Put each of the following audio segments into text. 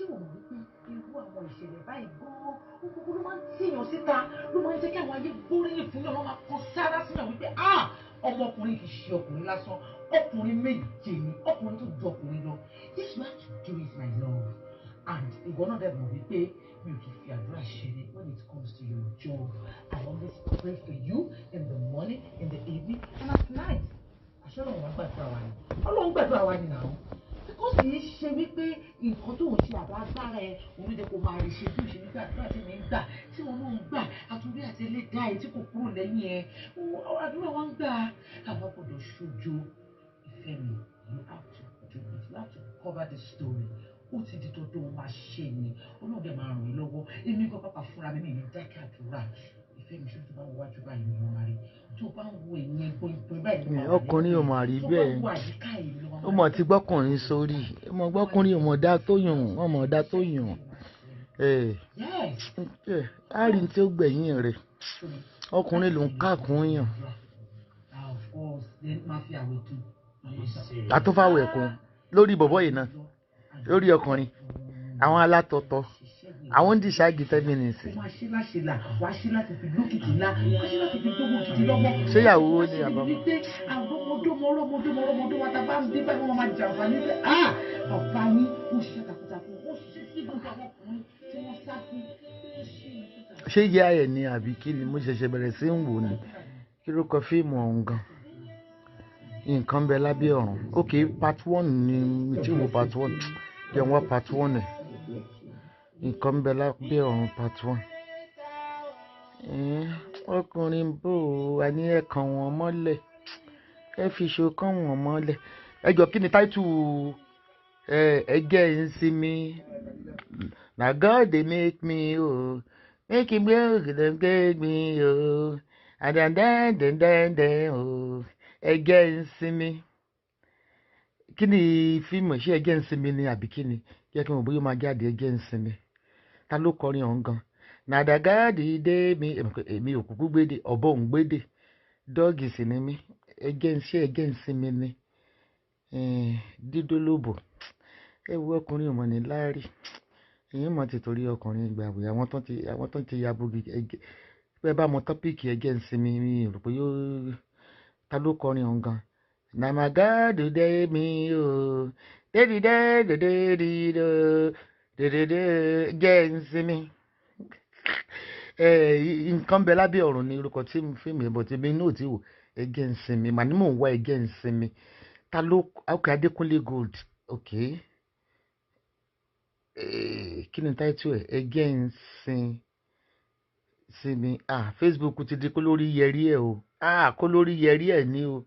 Ṣé o mọ̀ wípé irú àwọn ìṣẹ̀lẹ̀ báyìí gan-an ó gbogbo ló máa ń tìyàn síta, ló máa ń jẹ́ kí àwọn ayé gbóríyìn fún yàn, wọ́n máa kan sára síyàn wípé, ah, ọmọkùnrin kì í ṣe ọkùnrin lásán, ọkùnrin méje ni, ọkùnrin tó ju ọkùnrin lọ. Yes, you have to do it, my love. And ìwọ náà dẹ̀ mọ̀ wípé mi ò kì í fi àdúrà ṣeré when it comes to your job. I always pray for you in the morning, in the evening and at night. Àṣọ Ọlọ́run wá gbàdúrà wa ni? Ọlọ́run gbàdúrà wa ni náà, because kì í ṣe wípé nǹkan tó ń ṣe àbá agbára ẹ òun ló jẹ́ kó máa rí ṣe. Bí ó ṣe wípé àdúrà tí mi ń gbà, tí wọn náà ń gbà, àtúndí àti ẹlẹ́dàá ẹ tí kò kúrò lẹ́yìn ẹ, àdúrà wa ń gbà. Àwọn gbọ́dọ̀ ṣojo ìfẹ́ mi. You have to do it. You have to cover the story. Ó ti di dandan, ó máa ṣe ni. Ọlọ́run dẹ̀ máa ràn mí lọ́wọ́. Èmi gan pápá fúnra mi, mi ní dákẹ́ àdúrà. Ìfẹ́ mi, ṣé tó bá wájú báyìí ni wọ́n máa rí, tó bá ń wo ẹ̀yìn ẹ̀gbọ́n ìgbọ́n báyìí ni wọ́n máa rí, Ọkùnrin ò mà rí tó bá bẹ́ẹ̀. wo àyíká yìí ló máa Ó mọ̀ ti gbọ́kùnrin sórí, ó mọ̀ gbọ́kùnrin, ò mọ̀ dá tó yùn, ó mọ̀ dá tó yùn. Yes. Á rí tí ó gbẹ̀yìn rẹ̀, ọkùnrin ló ń káàkún yàn. Ah, of course. Then máa fi àwẹ̀ kún. Àtúnfàwẹ̀ kún lórí bọ̀bọ̀ yìí náà, lórí ọkùnrin, àwọn alátọ̀tọ̀, àwọn ń dìṣàgì 10 minutes. Ó máa ṣe láṣẹ là, wàá ṣe láti fi lókìkí ńlá, wàá ṣe láti fi gbógun gidi lọ́wọ́. Ṣé ìyàwó Wàá ni ṣe àbámọ̀? wípé àwọn ọmọdé ọmọdé ọmọdé wa ta bá ń bí báyìí, wọ́n máa jàǹfààní pé, ah, bàbá yín ó ṣiṣẹ́ takuntakun, ó ṣiṣẹ́ sí gbogbo àwọn ọkùnrin tí wọ́n sá fún, ó ṣe é. Ṣé ìyá ẹ̀ ni àbí kí ni? Mo ṣẹ̀ṣẹ̀ bẹ̀rẹ̀ sí ń wò ni. Kí ló kọ fíìmù ọ̀hún gan? Nǹkan Bẹ Lábẹ́ Ọ̀run. Ok, part one ni mi ti wo. Part one jẹ́ wá, part one ẹ̀, Nǹkan Bẹ Lábẹ́ Ọ̀run part one. Ọkùnrin bò ó, àní ẹ kàn wọ́n mọ́lẹ̀, ẹ fi ṣo kàn wọ́n mọ́lẹ̀. Ẹ jọ, kí ni táìtù ẹ? Ẹ jẹ́ ń sinmi. Na God dey make me o, make him go dem get me o, àdàndàndàndàndàn o. Ẹ jẹ́ ń sinmi. Kí ni fíìmù? Ṣé Ẹ jẹ́ ń sinmi ni àbí kí ni? Jẹ́ kí n mọ̀ bóyá ó máa jáde. Ẹ jẹ́ ń sinmi, ta ló kọrin ọ̀hún gan? Na the God dey me. Èmi ò kúkú gbédè, ọ̀bọ òun gbédè, dọ́ọ̀gì sì ni mí. Ẹ jẹ́ ń ṣe, ẹ jẹ́ ń sinmi ni dídólóbò. Ẹ wo ọkùnrin ọmọ ní láárí, èyí mọ̀ ti torí ọkùnrin gbàwé, àwọn tó ti ya bugi. Ẹgẹ bẹ́ẹ̀ bá mọ topic Ẹ jẹ́ ń sinmi, mi rò pé yóò. Ta ló kọrin ọ̀hún gan? Na my God dey me o, dédìdé dédìdó dédìdé, jẹ́ ń sinmi. Nǹkan Bẹ Lábẹ́ Ọ̀run ní orúkọ tí fíìmù yẹn bọ̀ tí mi náà ti wò. Ẹ jẹ́ ń sinmi màá ní mò ń wá. Ẹ jẹ́ ń sinmi, ta ló? Ok, Adékúnlé Gold. Ok, kí ni táìtù ẹ? Ẹ jẹ́ ń sinmi. Ah, Facebook ti di kó lórí yẹrí ẹ o. Ah, kó lórí yẹrí ẹ ní o.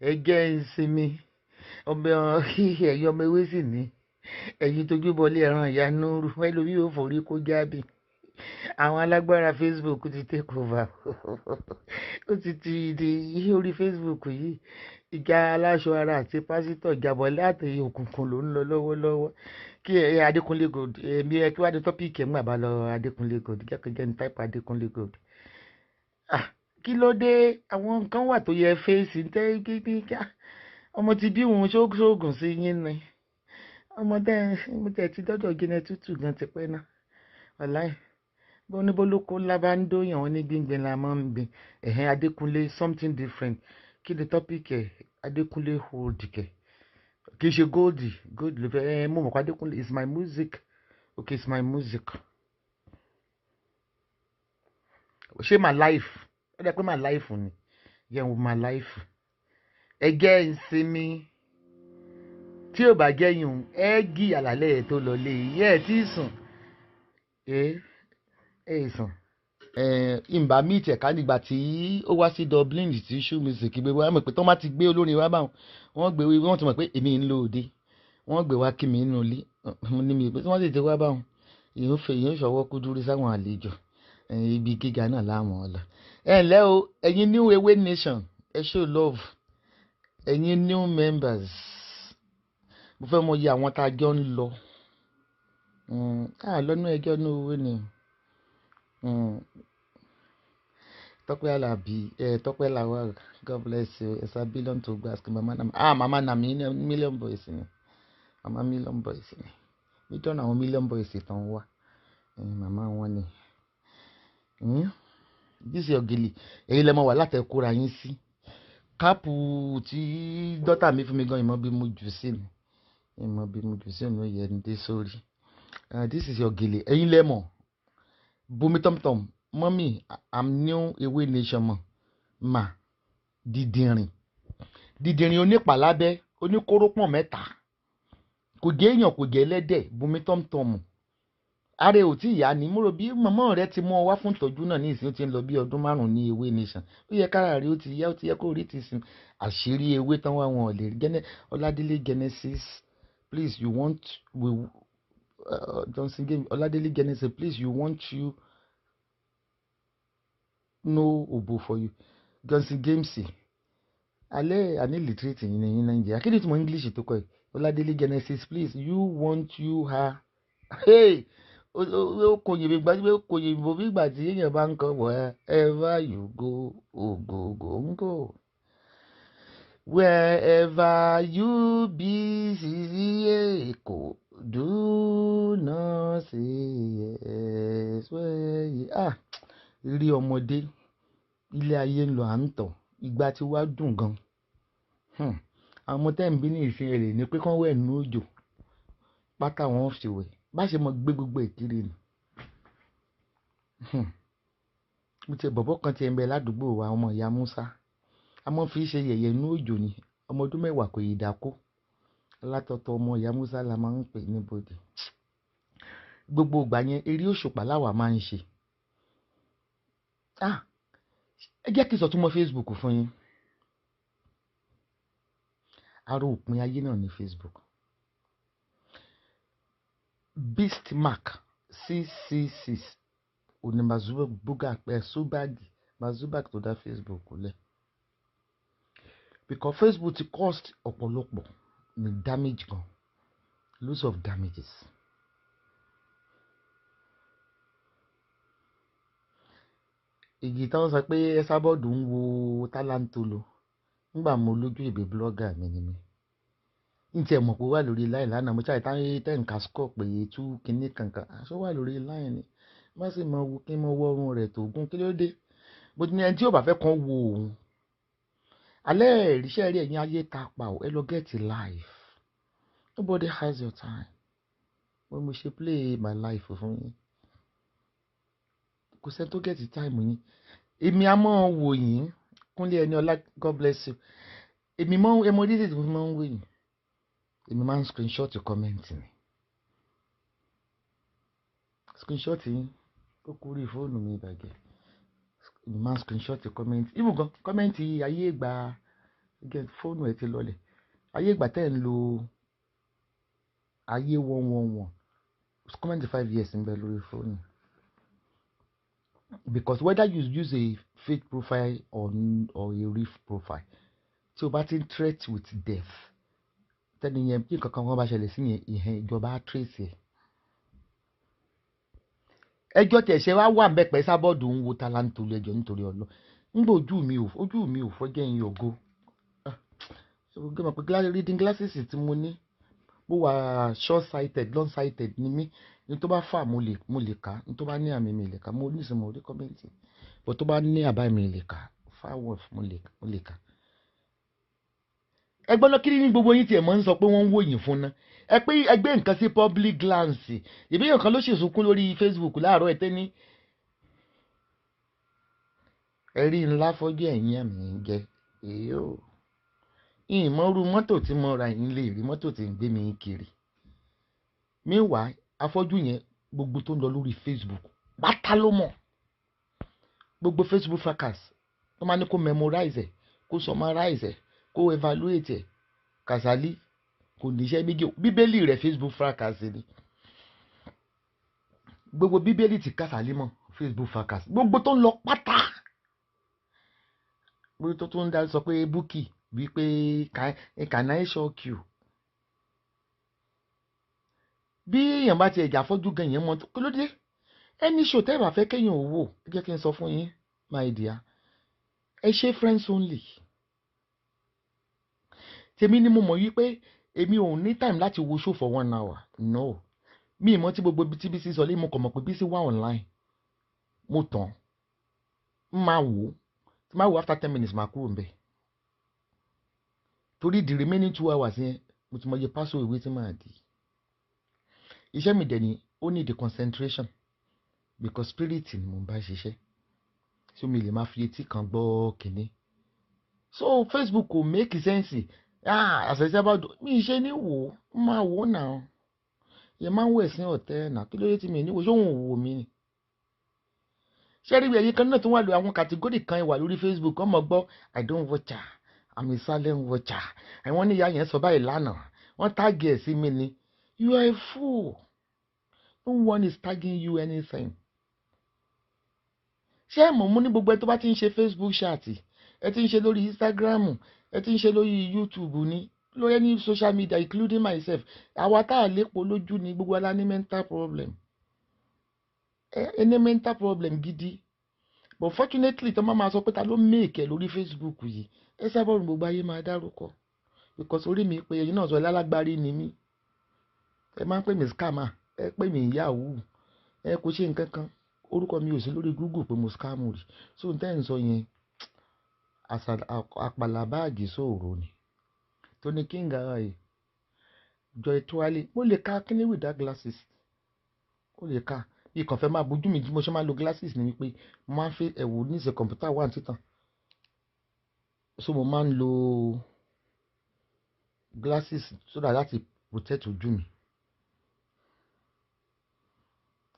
Ẹ jẹ́ ń sinmi. Ọmọ ẹ̀yin ọmọ ewé sì ní ẹ̀yin tójú bọlé ẹran ìyá núrú ẹlòmíì ò forí kó jábì. Àwọn alágbára Facebook ti take over. Ó ti di orí Facebook yìí, ìjà aláṣọ ara àti pásítọ̀ ìjàbọ̀ láti òkùnkùn ló ń lọ lọ́wọ́lọ́wọ́. Kí ẹ Adékúnlé Gold, èmi ẹ kí wàá di topic ẹ̀ ń gbà bá lọ. Adékúnlé Gold, jẹ́kẹ́jẹ́ ní type Adékúnlé Gold. Ah, kí ló dé? Àwọn nǹkan wà tó yẹ fèsì tẹ́ kí kí ọmọ ti bí òun ṣóògùn sí yín ni. Ọmọ tẹ́ mo tẹ̀ ti dọ́dọ̀ gíní tútù gan ti pẹ́ náà. Wàláì, bó ní bólókó ńlá bá ń dóyàn, wọn ní gbíngbin la máa ń gbìn. Ẹ̀hẹ́n, Adékúnlé something different. Kí ni topic ẹ̀? Adékúnlé hold kẹ̀, kì í ṣe gold. Gold ló fẹ́ ẹ. Mo mọ̀ pé Adékúnlé is my music. Okay, it's my music. Ṣé my life? Ó dẹ́ pé my life ni. Yẹn wo my life. Ẹ jẹ́ ìsinmi. Tí ò bá jẹ́ yùn, ẹ gí àlàlẹ́ ẹ̀ tó lọ lé yẹ ẹ tí ì sùn, ẹ ẹ sùn. Ìmbà míì tẹ̀ka nígbà tí ó wá sí Dublin tí show music gbé wá, mọ̀ pé tó má ti gbé olórin wá báwọn, wọ́n gbé wọ́n ti mọ̀ pé èmi ń lo òde, wọ́n gbé wá kí mi nínú ilé ní mi pé tí wọ́n sì ti wá báwọn, èèyàn fẹ́ èèyàn ṣọwọ́ kú dúró sáwọn àlejò ibi gíga náà láwọn ọ̀la. Ẹ ǹlẹ́ o, ẹ̀yin New Ewé Nation, ẹ show love. Ẹ̀yin new members, mo fẹ́ mọ iye àwọn tá a jọ ń lọ lọ́nà ẹjọ́ ní owó ni. Tọ́pẹ́ Àlàbí ẹ, Tọ́pẹ́ Lawal, God bless you. Ẹ̀sà billion to gbask mama na, ah, mama na million boys ni, mama million boys ni. Nítorí àwọn million boys tán wá, màmá wọn ni. This your gèlè, èyí lẹ mọ wà látẹ̀kóra yín sí. Cap tí dọ́tà mi fún mi gan, ìmọ̀ bí mo jù sí ni, ìmọ̀ bí mo jù sí ni, ó yẹ ní dé sórí. This is your gèlè, ẹ̀yin lẹ mọ̀. Bùnmi tọ̀mtọ̀m, mummy, I'm new Ewé Nation mọ̀ mà. Dìdìrìn dìdìrìn onípàlábẹ́ oníkórópọ̀n mẹ́ta, kò jẹ́ èèyàn, kò jẹ́ ẹlẹ́dẹ̀. Bùnmi tọ̀mtọ̀m, ààrẹ ò tí ìyá ni mo rò bí màmá rẹ ti mú ọ wá fún ìtọ́jú náà ní ìsìn. Ó ti ń lọ bí ọdún 5 ní Ewé Nation. Ó yẹ kára rí, ó ti yá, ó ti yẹ kó rí ti sìn. Àṣírí ewé tán wá, wọn ò lè rí. Gẹ́nẹ́ Ọládélé Genesis, please, you want we Johnson game. Ọládélé Genesis, please, you want you no obo for you. Johnson Games, alẹ́ àní literate yìí ní Nàìjíríà. Kí ni ìtumọ̀ English tó kọ yìí? Ọládélé Genesis, please, you want you her. Hey, ó kò yìnbọn gbàgbé, kò yìnbọn bí ìgbà tí èèyàn bá ń kọ "Wherever you go, ògògò ń go, wherever you be, sisi Èkó, do not say yes where you" Ah, rí ọmọdé, ilé ayé ń lọ, à ń tọ̀. Ìgbà tí wàá dùn gan. Àwọn ọmọ tẹ́ ń bí ní ìsìn èrè ni pé kán wẹ̀ nínú òjò, pátá wọn fi wẹ̀, bá ṣe mọ gbé gbogbo ìkiri ni. Mo ti bọ̀bọ̀ kan ti ń bẹ ládùúgbò wa, ọmọ ìyá Musa, a mọ̀ fi ṣe yẹ̀yẹ́ inú òjò ni. Ọmọ ọdún 10 kò yìí dákó látọ̀tọ̀. Ọmọ ìyá Musa la máa ń pè níbodè. Gbogbo ìgbà yẹn, eré òṣùpá láwa máa ń ṣe. Ah, ẹ jẹ́ kí n sọ túmọ̀ Facebook fún yín. Aró òpin ayé náà ní Facebook. Beastmark 666 òní Mazubag tó dá Facebook lẹ̀, because Facebook ti cost ọ̀pọ̀lọpọ̀ ní damage gan, lots of damages. Igi táwọn sọ pé Esabod ń wo Tálántolo nígbà mo lójú ìbí, blogger mi ni mi n tiẹ̀ mọ̀ pé ó wà lórí line lánàá. Mo ṣáà táyé tẹ̀ǹkà score pé tú kinní kankan aṣọ wà lórí line ni, má sì mọ wo kí n mọ wọ ọrùn rẹ̀ tó gún. Kí ló dé? Bó ti ní ẹni tí yóò bá fẹ́ kàn wo òun alẹ́ ìrísẹ́ rí. Ẹ̀yin ayé ta pa ọ́, ẹ lọ get a life. Nobody has your time. Mo ṣe play my life fún yín, kò sẹ́ni tó get time yín. Èmi á mọ̀ wò yín. Kúnlé ẹni ọlá, God bless you. Èmi mọ̀ ẹ mọ̀ dídì tí mo fi máa ń wò yín. Èmi máa ń screenshot comment ni, screenshot yín ó kúrò fóònù mi ìbàjẹ́. Èmi máa ń screenshot comment, even gan comment ayé ìgbà fóònù ẹ ti lọlẹ̀, ayé ìgbà tẹ́ ń lo ayé 111, comment 5 years ń bẹ lórí fóònù, because whether you use a fake profile or a real profile, tí o bá ti ń threat with death, tẹ́ni yẹn bí nǹkan kan bá ṣẹlẹ̀ sí yẹn, ìhẹn ìjọba á trace ẹ̀. Ẹjọ́ tẹ̀ ṣe wá wà ń bẹ́ pẹ́ Esabod ń wo Tálántolú. Ẹjọ́ nítorí ọlọ́ ńgbà ojú mi ò fọ́, jẹ́ ìyìn ògo gbọ́dọ̀ pé reading glasses tí mo ní, mo wà short sighted, long sighted ni mí. Ní tó bá fà, mo lè kà. Ní tó bá ní àmì, mi lè kà. Mo nísìnyí mo rí comment, but tó bá ní àbá, mi lè kà. Fáwọ̀ mo lè kà. Ẹgbọ́n náà, kí ni gbogbo yín tiẹ̀ mọ́ ń sọ pé wọ́n ń wòyìn fún ná? Ẹ pé ẹgbẹ́ nǹkan sí public glance. Ìbéèyàn kan ló ṣèṣùnkún lórí Facebook láàárọ̀ ẹ̀ tẹ́ ní ẹ̀rí ńlá fọ́jú ẹ̀yìn àmì jẹ èyí o. Ìmọ̀rú mọ́tò tí mo ra yín lè rí mọ́tò tí ń gbé mi kiri. Meanwhile, afọ́jú yẹn, gbogbo tó ń lọ lórí Facebook pátá ló mọ̀. Gbogbo Facebook fracas tó máa ní kó memorize ẹ̀, kó summarize ẹ̀, kó evaluate ẹ̀. Kàsálí kò níṣẹ́ méjì, bíbélì rẹ̀ Facebook fracas ni. Gbogbo bíbélì tí Kàsálí mọ̀, Facebook fracas, gbogbo tó ń lọ pátá. Gbogbo tó tún ń dá sọ pé Bukky wípé, "Can I shock you?" Bí èèyàn bá ti ẹ̀jà fọ́jú gan, èèyàn mọ̀. Kí ló dé? Ẹni ṣò tẹ́ ẹ bá fẹ́ kéèyàn ò wò, ẹ jẹ́ kí n sọ fún yín, my dear, ẹ ṣe friends only. Tèmi ni mo mọ̀ wípé èmi ò ní time láti wo show for one hour, no. Mi ì mọ̀ tí gbogbo tí Bísí sọ lé, mo kàn mọ̀ pé Bísí wà online. Mo tàn, n máa wò ó, tí máa wò after 10 minutes, máa kúrò níbẹ̀, torí the remaining 2 hours yẹn, mo ti mọ iye pásò ìwé tí màá di. Iṣẹ́ mi dẹ̀ ni ó need the concentration, because spirit ni mo ń bá ṣiṣẹ́, so mi lè máa fi etí kan gbọ́ kínní. So Facebook kò make sense. Ah, àṣẹṣẹ bá dùn mí ṣe ní wò ó, máa wò ó náà. Yẹn máa ń wò ẹ̀sìn ọ̀tẹ́ náà. Kí ló dé tí mi ní wò? Ṣé òun ò wò mí ni? Ṣé rí ẹ̀yin kan náà tó wà lórí àwọn category kan wà lórí Facebook, ọmọ gbọ́, "I don't watch her, I'm a silent watcher." Àwọn níyà yẹn sọ báyìí lánàá, wọ́n tag ẹ̀ sí mi ni. You are a fool. No one is tagging you anything. Ṣé ẹ mọ̀ mú ní gbogbo ẹ tó bá ti ń ṣe Facebook chat, ẹ ti ń ṣe lórí Instagram, ẹ ti ń ṣe lórí YouTube ni, lórí any social media, including myself, àwa tá a lépo lójú ni gbogbo ala ní mental problem. Ẹ ní mental problem gidi, but fortunately, tó máa ma sọ pé ta ló make ẹ lórí Facebook yìí, ẹ sábà ní gbogbo ayé máa dárúkọ, because orí mi pé ẹ̀yin náà sọ lálágbárí ni mí. Ẹ máa ń pè mí scammer, ẹ pè mí yahoo, ẹ kò ṣe nǹkan kan. Orúkọ mi ò sí lórí Google pé mo scam rí. So n tẹ́ ń sọ yẹn, àpàlà báàgì sóòrò ni. Tony King ara yìí, Joy Tuale, mo lè ka kíní without glasses, ó lè ka bí kàn fẹ́ máa bójú mi. Bí mo ṣe máa lo glasses ni wípé mo máa ń fi ẹ̀wù ní ìṣe kọ̀ǹpútà wà ní títàn, so mo máa ń lo glasses so that láti protect ojú mi,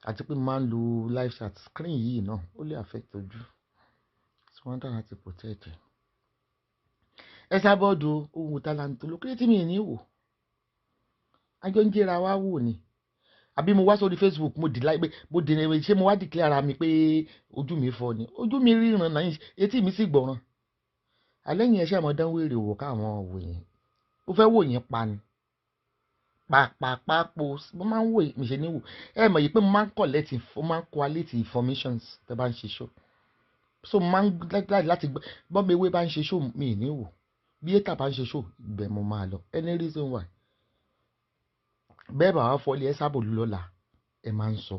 àti pé mo máa ń lo live chat screen yìí náà, ó lè affect ojú, so wọ́n dára láti protect ẹ̀. Ẹ sábọ́ọ̀dù ohun tálàntò ló kéré tí mi ní wò, àjọ ń jẹ́ra wá wò ni. Àbí mo wá sórí Facebook, mo dì láì pé mo dì ní, ṣé mo wá declare ara mi pé ojú mi fọ́ ni? Ojú mi ríran náà, etí mi sì gbọ́ràn. Alẹ́ yẹn ṣe àmọ́ dán wèrè wò káwọn wò yẹn, ó fẹ́ wò yẹn pa ni pàpàpàpò. Mo máa ń wò mi ṣe ní wò. Ẹ mọ̀ yìí pé mo máa ń collect, mo máa ń collate informations tẹ́ bá ń ṣe show, so mo máa ń láti láti gbọ́. Bọ́mọ ewé bá ń ṣe show, mi ì ní wò. Bí ètà bá ń ṣe show, ibẹ̀ mo máa lọ. Any reason why bẹ́ẹ̀ bá wá fọlé ẹ sábò lọ́la, ẹ máa ń sọ.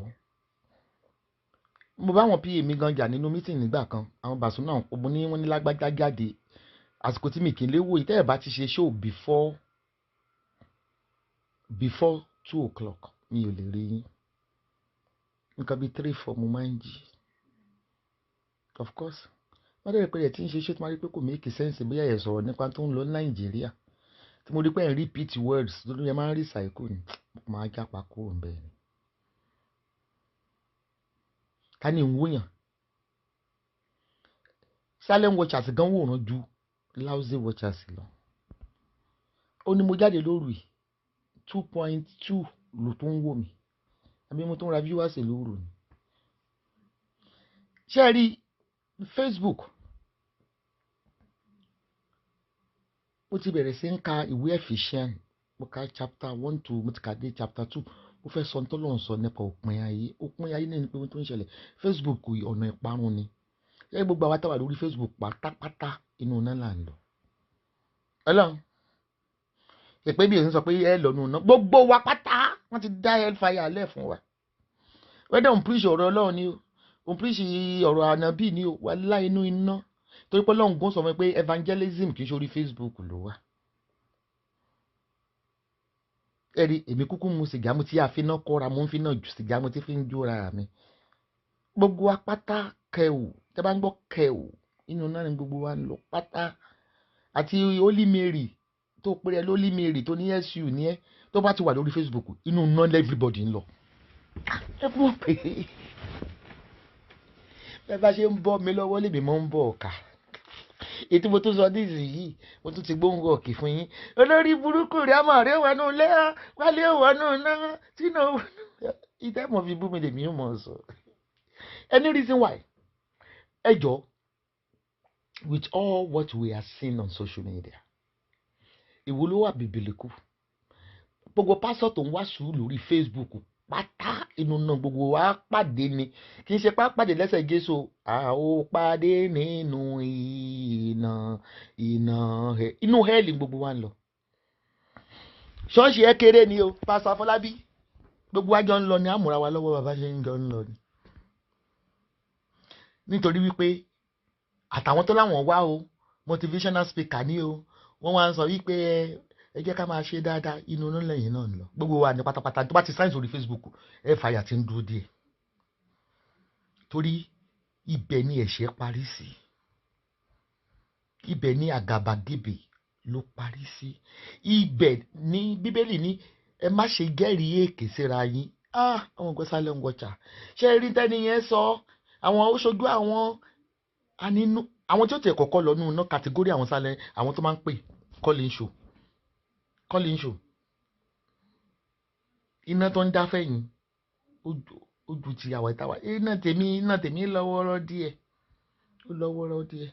Mo bá wọn pa mi gan jà nínú meeting nígbà kan. Àwọn bàṣọ náà, mo ní wọ́n ní lágbájá jáde àsìkò tí mi kì í léwò yìí. Tẹ́ ẹ̀ bá ti ṣe show before 2 o'clock, mi ò lè rí yín. Nǹkan bíi 3, 4 mo máa ń jí. Of course, wọ́n dẹ̀ rí pé ẹ̀ tí ń ṣe show, tí wọ́n rí pé kò make sense, bóyá ẹ̀ sọ̀rọ̀ nípa tó ń lọ ní Nàìjíríà, tí mo rí pé ẹ̀ ń repeat words lórí, ẹ̀ máa ń recycle ni, máa jápa kúrò ń bẹ́ẹ̀ ni. Ká ní ń wóyàn, silent watchers gan wòran ju lousy watchers lọ. Ó ní mo jáde lóru yìí, 2.2 ló tó ń wò mí, àbí mo tó ń ra viewers lóru ni. Ṣé ẹ rí Facebook, mo ti bẹ̀rẹ̀ sí ń ka ìwé Ephesians. Mo ka chapter 1 to, mo ti kà dé chapter 2. Mo fẹ́ sọ ní tọ́lọ́run sọ nípa òpin ayé. Òpin ayé náà ni pé ohun tó ń ṣẹlẹ̀ Facebook, ọ̀nà ìparun ni. Ṣé gbogbo àwa táwa lórí Facebook pátápátá, inú iná là ń lọ? Ọlọ́run ìpè bí èyí sọ pé ẹ lọ́nu iná, gbogbo wa pátá, wọ́n ti dá hellfire alẹ́ fún wa. Whether òun preach ọ̀rọ̀ Ọlọ́run ni o, òun preach ọ̀rọ̀ ànábì ni o, wà láì inú iná, torí pé Ọlọ́run gún sọ fún mi pé evangelism kì í ṣe orí Facebook ló wà. Ẹ rí èmi kúkú mu sìgá, mo ti àfiná kọ́ra, mo ń finá ju sìgá, mo ti fi ń jóra mi. Gbogbo wa pátá kẹwù, tẹ́ bá ń gbọ́ kẹwù, inú náà ni gbogbo wa ń lọ pátá. Àti Holy Mary tó péré, Holy Mary tó ní su ní ẹ, tó bá ti wà lórí Facebook, inú náà everybody ń lọ. Ẹ mọ̀ pé bẹ́ẹ̀ bá ṣe ń bọ́ mi lọ́wọ́ lèmi mọ́ ń bọ̀ ọ̀ka. Ètò mo tún sọ nísìnyí, mo tún ti gbóhùn ọ̀kì fún yín. Olórí burúkú rẹ̀ ọmọ rẹ̀ wọnú lé wálé wọnú náà sínú ìtẹ́mọ̀ fi bú mi lèmi ò mọ̀ sọ. Any reason why? Ẹ jọ, with all what we are seeing on social media, ìwo ló wà bìbìlìkù? Gbogbo pásọ̀ tó ń wá sùúrù lórí Facebook pátá, inú náà gbogbo wa pàdé ni. Kì í ṣe pá pàdé lẹ́sẹ̀ Jésù, a ó pàdé nínú iná, iná inú hell gbogbo wa ń lọ. Ṣọ́ọ̀ṣì ẹ kéré ni o, Pásọ Afọlábí. Gbogbo wa jọ ń lọ ni, àmúra wa lọ́wọ́ bàbá ṣe ń jọ ń lọ ni. Nítorí wípé àtàwọn tó láwọn wá o, motivational speaker ní o, wọ́n wá ń sọ wípé ẹ jẹ́ ká máa ṣe dáadáa, inú inú lẹ́yìn náà ń lọ. Gbogbo wa ní pátápátá tó bá ti sáyẹ̀nsì orí Facebook, ẹ fàyà tí ń dúró díẹ̀. Torí ibẹ̀ ni ẹ̀ṣẹ̀ parí sí. Ibẹ̀ ni àgàbàgebè ló parí sí. Ibẹ̀ ni Bíbélì ní ẹ má ṣe jẹ́rìí èké síra yín. Ah, àwọn nǹkan sálẹ̀ ń wọ̀chà. Ṣé rí tẹ́ni yẹn sọ? Àwọn ó ṣojú àwọn anínú. Àwọn tí ó tẹ̀ kọ́kọ́ lọ nínú category àwọn sálẹ̀, àwọn tó máa ń pè calling show. Calling show. Iná tó ń dá fẹ̀yìn ojú ti àwa ìtawà. Iná tèmi lọ́wọ́rọ́ díẹ̀. Ó lọ́wọ́rọ́ díẹ̀.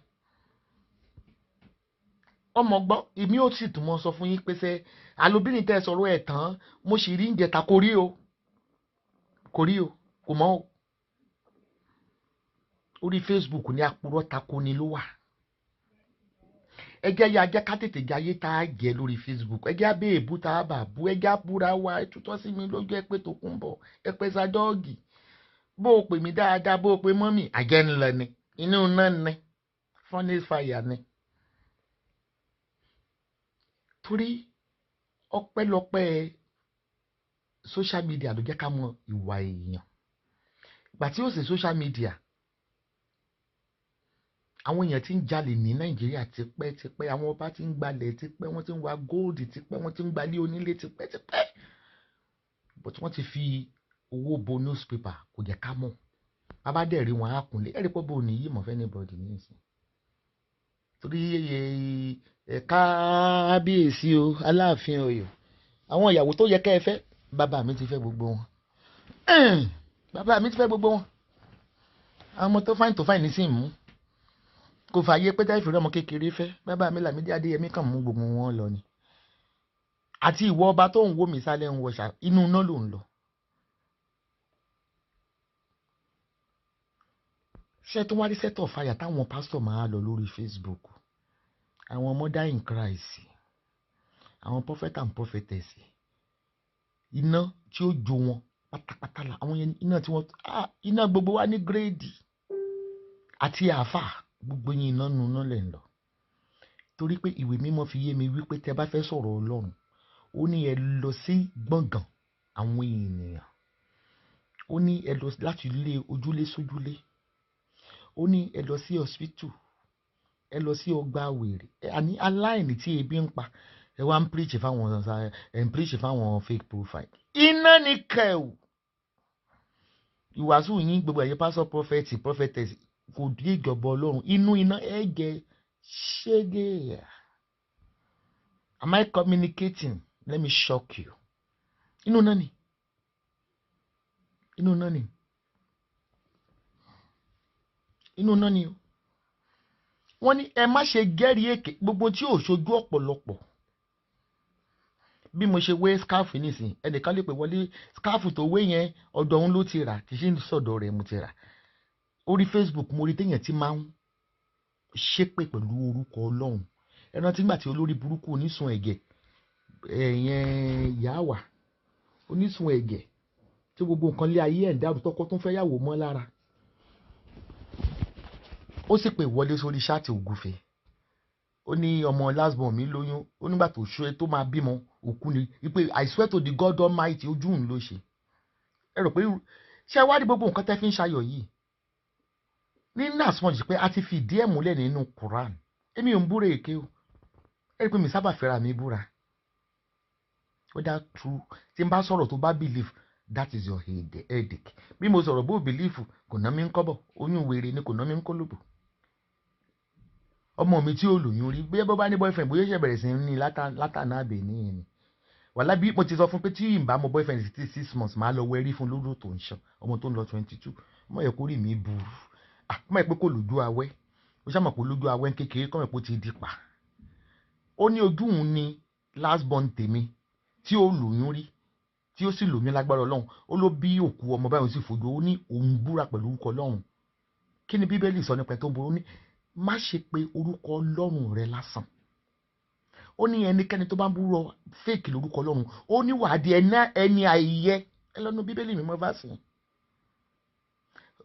Ọmọ gbọ́, èmi ò sì tún mọ sọ fún yín pé sẹ́ àlóbìnrin tẹ́ ẹ sọ̀rọ̀ ẹ̀ tán, mo sì rí ìjẹta, kò rí o, kò rí o, kò mọ́ o. Orí Facebook ní apurọ́ tako ni ló wà. Ẹ jẹ́ ya jẹ́ ká tètè jayé tá a jẹ lórí Facebook. Ẹ jẹ́ abẹ́ èbú tá a bà bú. Ẹ jẹ́ abúra wa. Ẹ tutọ́ sí mi lójú, ẹ pé Tòkunbọ̀, ẹ pé Sadọ́ọ̀gì. Bó o pè mí dáadáa, bó o pè mọ́mì, àjẹ́ ńlọ ni, inú náà ni, furnace fire ni. Torí ọpẹ́lọpẹ́ social media ló jẹ́ ká mọ ìwà èèyàn. Ìgbà tí ó sì social media, àwọn èèyàn tí ń jalè ní Nàìjíríà tipẹ́ tipẹ́, àwọn ọba tí ń gbalẹ̀ tipẹ́, wọ́n ti ń wa gold tipẹ́, wọ́n ti ń gbalé onílé tipẹ́ tipẹ́, but wọ́n ti fi owó bo newspaper, kò jẹ́ ká mọ̀. Bàbá dẹ̀ rí wọn á kúnlẹ̀, ẹ̀rí pọ́ bò ní yìí mọ̀ fẹ́ anybody ní ìsìn, torí ẹ̀ kábíyèsí o, Aláàfin Ọ̀yọ́, àwọn ìyàwó tó yẹ kẹ́ ẹ fẹ́, bàbá mi ti fẹ́ gbogbo wọn. Bàbá mi ti fẹ́ gbogbo wọn. Àwọn ọmọ tó fine tó fine ní sí mú kò fààyè pé táyì fìrí ọmọ kékeré fẹ́. Bàbá mi Lámídì Adéyẹmí kàn mú gbogbo wọn lọ ni. Àti ìwọ ọba tó ń wò mí sálẹ̀ ń wọṣà, inú iná ló ń lọ. Ṣé tó wá rí set of fire táwọn pásítọ̀ máa lọ lórí Facebook, àwọn mother in Christ, àwọn prophet and prophetess, iná tí ó jó wọn pátápátá la àwọn yẹn, iná tí wọ́n, iná gbogbo wa ní grade àti àáfà, gbogbo yín iná nu iná lẹ̀ ń lọ. Torí pé ìwé mímọ́ fi yé mi wípé tẹ́ bá fẹ́ sọ̀rọ̀ Ọlọ́run, ó ní ẹ lọ sí gbọ̀ngàn àwọn ènìyàn, ó ní ẹ lọ láti ilé ojúlé sójúlé, ó ní ẹ lọ sí hospital, ẹ lọ sí ọgbà wèrè, àní aláìní tí ebi ń pa. Ẹ wá ń preach fáwọn, ẹ ń preach fáwọn fake profile. Iná ní kẹwù ìwàásù yín, gbogbo ẹ̀yin pastor, prophet, prophetess, kò dé ìjọba Ọlọ́run. Inú iná ẹ jẹ ṣége. Am I communicating? Let me shock you. Inú iná ni, inú iná ni, inú iná ni o. Wọ́n ní ẹ má ṣe gẹ́rìí èké, gbogbo tí ò ṣojú ọ̀pọ̀lọpọ̀. Bí mo ṣe wé scarf nísìn, ẹnìkan lè pè wọlé, scarf tó wé yẹn, ọ̀dọ̀ òun ló ti rà, kì í ṣe sọ̀dọ̀ rẹ̀ mo ti rà. Orí Facebook mo rí téèyàn ti máa ń ṣépè pẹ̀lú orúkọ Ọlọ́run. Ẹ rántí nígbà tí olórí burúkú onísun ẹ̀gẹ̀ ẹ̀yẹn ìyá wà, onísun ẹ̀gẹ̀ tí gbogbo nǹkan lé ayé ẹ̀ ń dàrú, tọkọ tó ń fẹ́ yàwó mọ́ lára, ó sì pè wọlé sórí chat ògùfẹ̀, ó ní ọmọ last born mi lóyún, ó nígbà tó ṣe tó máa bímọ, òkú ni, wípé "I swear to the God Almighty", ojú òun ló ṣe. Ẹ rò pé ṣé wá rí gbogbo nǹkan tẹ́ fi ń ṣayọ̀ yìí ní nasmọ̀ pé a ti fi ìdí ẹ̀ múlẹ̀ nínú Quran. Èmi ò ń búra èké o. Ẹ rí i pé mi sábà fẹ́ra mi búra. Whether true, tí n bá sọ̀rọ̀ tó bá believe, that is your headache. Bí mo sọ̀rọ̀ bó believe, kò ná mi ń kọ́bọ̀. Oyún wèrè ni, kò ná mi ń kólòbò. Ọmọ mi tí ó lóyún rí, bóyá bó bá ní boyfriend, bóyá ṣe bẹ̀rẹ̀ sí ní látàná àbẹ̀ níyẹn ni. Wàhálà bí mo ti sọ fún pé tí ì bá mọ boyfriend sí 6 months, máa lọ wẹrí fún lódò tó ń ṣan. Ọmọ tó ń lọ 22, ọmọ yẹ kó rí mi burú. Ọmọ yẹ pé kò lójú awẹ́, ó ṣàmọ̀ pé lójú awẹ́ kékeré kọ́ mọ̀ pé ó ti di pa. Ó ní ojú òun ni last born tèmi tí ó lóyún rí, tí ó sì lóyún lágbára Ọlọ́run, ó ló bí òkú ọmọ báyìí, ó sì fojú. Ó ní òun búra pẹ̀lú orúkọ Ọlọ́run. Kí ni Bíbélì sọ nípa ẹ̀ tó ń ború? Ó ní má ṣe pé orúkọ Ọlọ́run rẹ lásán. Ó ní ẹnikẹ́ni tó bá ń búrọ fake lórúkọ Ọlọ́run, ó ní wàá di ẹni àìyẹ. Ẹ lọ́nu Bíbélì mímọ́ verse yẹn.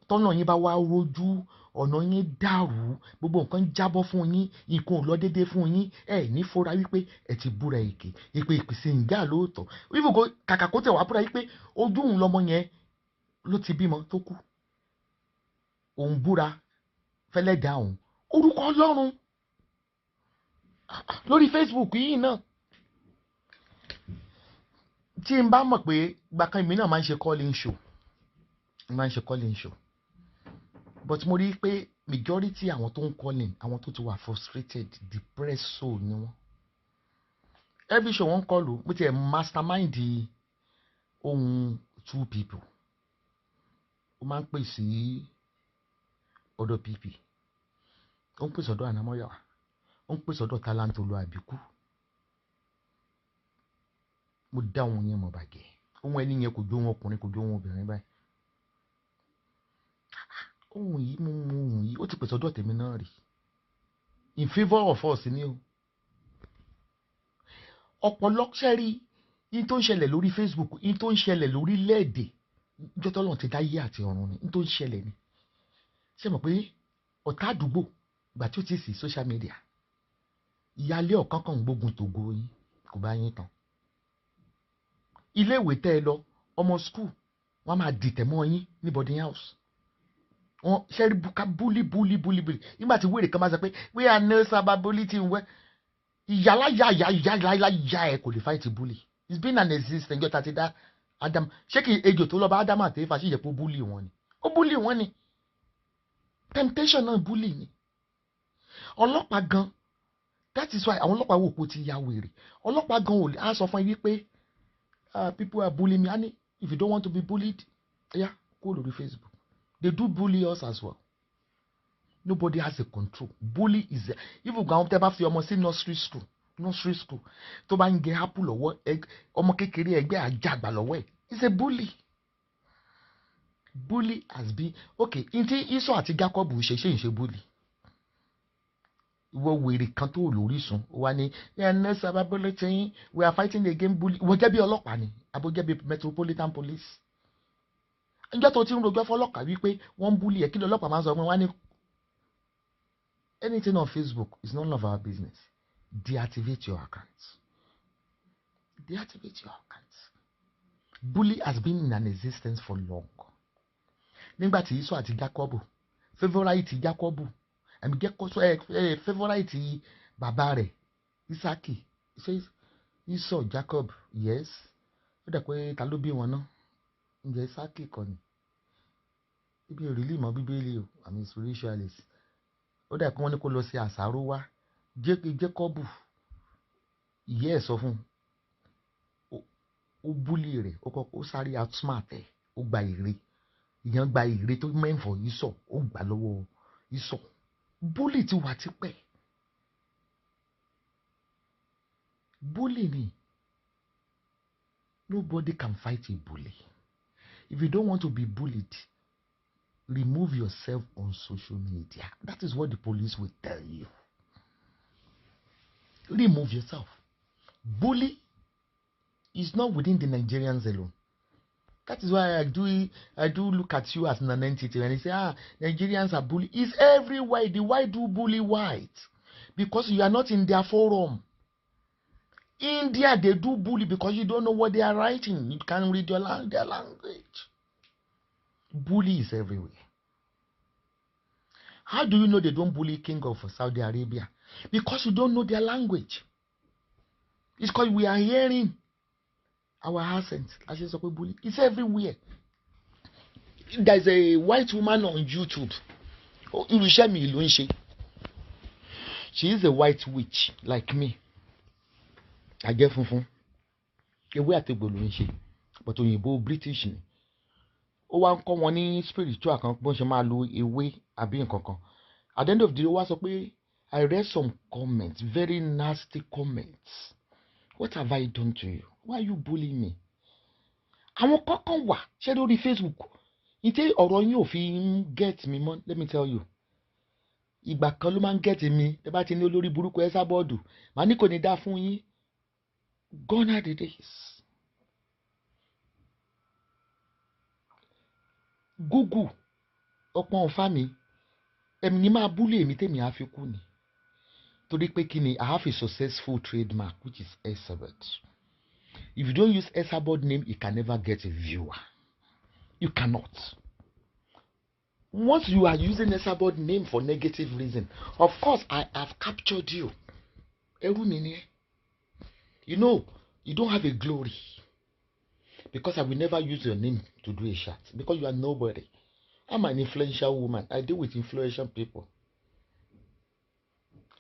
Tọ́nà yín bá wá rojú, ọ̀nà yín dàrú, gbogbo nǹkan jábọ́ fún yín, nǹkan ò lọ déédéé fún yín, ẹ ní fura wípé ẹ ti búra èké, ìpè ìpèsè ìjà lóòótọ́. Wíwò kàkà kó tẹ̀ wá búra wípé ojú òun lọmọ yẹn ló ti bímọ tó kú. Òun búra fẹ́lẹ́ dá òun. Orúkọ Ọlọ́run lórí Facebook yìí náà. Tí n bá mọ̀ pé gbàkan èmi náà máa ń ṣe calling show. Máa ń ṣe calling show. But mo rí i pé majority àwọn tó ń calling, àwọn tó ti wà frustrated, depressed soul ni wọ́n. Every show wọ́n kọlù, mo ti ẹ̀ mastermind ohun two people. Ó máa ń pè sí ọ̀dọ̀ PP. Ó ń pè sọ́dọ̀ Ànámọ́yàwá. Ó ń pè sọ́dọ̀ Talent Olú Àbíkú. Mo dá ohun yẹn mọ̀ bàjẹ́. Ohun ẹni yẹn kò jó ohun ọkùnrin, kò jó ohun obìnrin báyìí. Ohun yìí, mo mú ohun yìí, ó ti pèsè ọ̀dọ̀ tèmi náà rí. In favour of us ni o. Ọ̀pọ̀lọpọ̀ sẹ́rí yín tó ń ṣẹlẹ̀ lórí Facebook, yín tó ń ṣẹlẹ̀ lórílẹ̀‐èdè, ìjọ tọ́lọ́run ti dá yé àti ọ̀run ni, yín tó ń ṣẹlẹ̀ ni. Ṣé mọ̀ pé ọ̀tá àdúgbò ìgbà tí ó ti sí social media, ìyáálé ọ̀kan kan ń gbógun tògo yín, kò bá yín tán. Ilé ìwé tẹ́ ẹ lọ, ọmọ school, wọ́n máa dìtẹ̀ mọ́ yín ní boarding house. Wọ́n ṣẹ́rí buka bully bully bully bully. Nígbà tí wèrè kan máa sọ pé we are no cyberbullying wẹ́, ìyálà ya ya ìyálà ya ẹ kò lè fight bully. It's been an existence ìjọ ta ti dá Adam. Ṣé kí ejò tó lọ bá Adam àti Éfà sì yẹ kó bully wọn ni? Ó bully wọn ni. Temptation náà bully ni. Ọlọ́pàá gan, that is why àwọn ọlọ́pàá wò kó ti ya wèrè. Ọlọ́pàá gan ò lè á sọ fún ẹ wípé people are bullying me. And if you don't want to be bullied, yeah, go lórí Facebook. They do bully us as well. Nobody has a control. Bully is even gan tẹ́ bá fi ọmọ sí nursery school tó bá ń gé apple lọ́wọ́, ọmọ kékeré ẹgbẹ́ àjàgbà lọ́wọ́ ẹ̀, it's a bully. Bully has been okay. Ntí Esau àti Jacob ṣe ṣe ń ṣe bully. Ìwọ wèrè kan tó lórísun wà ní we are cyberbullying, we are fighting against bully. Ìwọ jẹ́ bí ọlọ́pàá ni, àbó jẹ́ bí metropolitan police. Ǹjẹ́ tó ti ń rojọ́ fọlọ́pàá wípé wọ́n ń bully ẹ̀, kí ni ọlọ́pàá máa ń sọ fún wa ní anything on Facebook is none of our business. Deactivate your account. Deactivate your account. Bully has been in an existence for long. Nígbà tí Esau àti Jacob, favourite Jacob, àmì jẹ́ favourite bàbá rẹ̀ Isaki, ṣé Esau, Jacob, yes. Ó dà pé ta ló bí wọn náà? Ǹjẹ́ Isaki kọ́ ni? Ibi ò really mọ̀ Bíbélì o, àmì spiritualist. Ó dà pé wọ́n ní kó lọ sí àṣàrò wá. Jacob, ìyá ẹ̀ sọ fún un, ó bully rẹ̀, ó kọ́ ó sáré outsmart ẹ̀, ó gba èrè. Ìyẹn gba èrè tó mẹ́fọ̀ Esau, ó gbà lọ́wọ́ Esau. Bully ti wà tipẹ́. Bully ni. Nobody can fight a bully. If you don't want to be bullied, remove yourself on social media. That is what the police will tell you. Remove yourself. Bully is not within the Nigerians alone. That is why I do look at you as an entity and they say, "Ah, Nigerians are bully." It's everywhere. The white do bully white because you are not in their forum. India, they do bully because you don't know what they are writing. You can't read their language. Bully is everywhere. How do you know they don't bully King of Saudi Arabia? Because you don't know their language. It's because we are hearing our accent. I say, bully. It's everywhere. There's a white woman on YouTube. Irú mi ló ń ṣe. She is a white witch like me. Àjẹ́ funfun. Ewé àtegbò ló ń ṣe. But òyìnbó British ni. Ó wá ń kọ́ wọn ní spiritual kan bó ń ṣe máa lo ewé àbí nǹkan kan. At the end of the day, ó wá sọ pé, "I read some comments, very nasty comments. What have I done to you? Why are you bullying me?" Àwọn kọ́kàn wà ṣé lórí Facebook. Ìtẹ́ ọ̀rọ̀ yín ò fi ń get mi mọ́, let me tell you. Ìgbà kan ló máa ń get mi. Tẹ́ bá ti ní olórí burúkú ẹ sábọ́ọ̀dù. Màá ní kò ní dá fún yín. Gone are the days. Google ọpọ́n ọ̀fà mi, ẹ̀mí ni máa búlé èmi tèmi á fi kú ni. Torí pé kí ni, I have a successful trademark, which is Esabod. If you don't use Esabod name, you can never get a viewer. You cannot. Once you are using Esabod name for negative reason, of course I have captured you. Ẹrú mi ni ẹ́. You know, you don't have a glory. Because I will never use your name to do a chat. Because you are nobody. I'm an influential woman. I deal with influential people.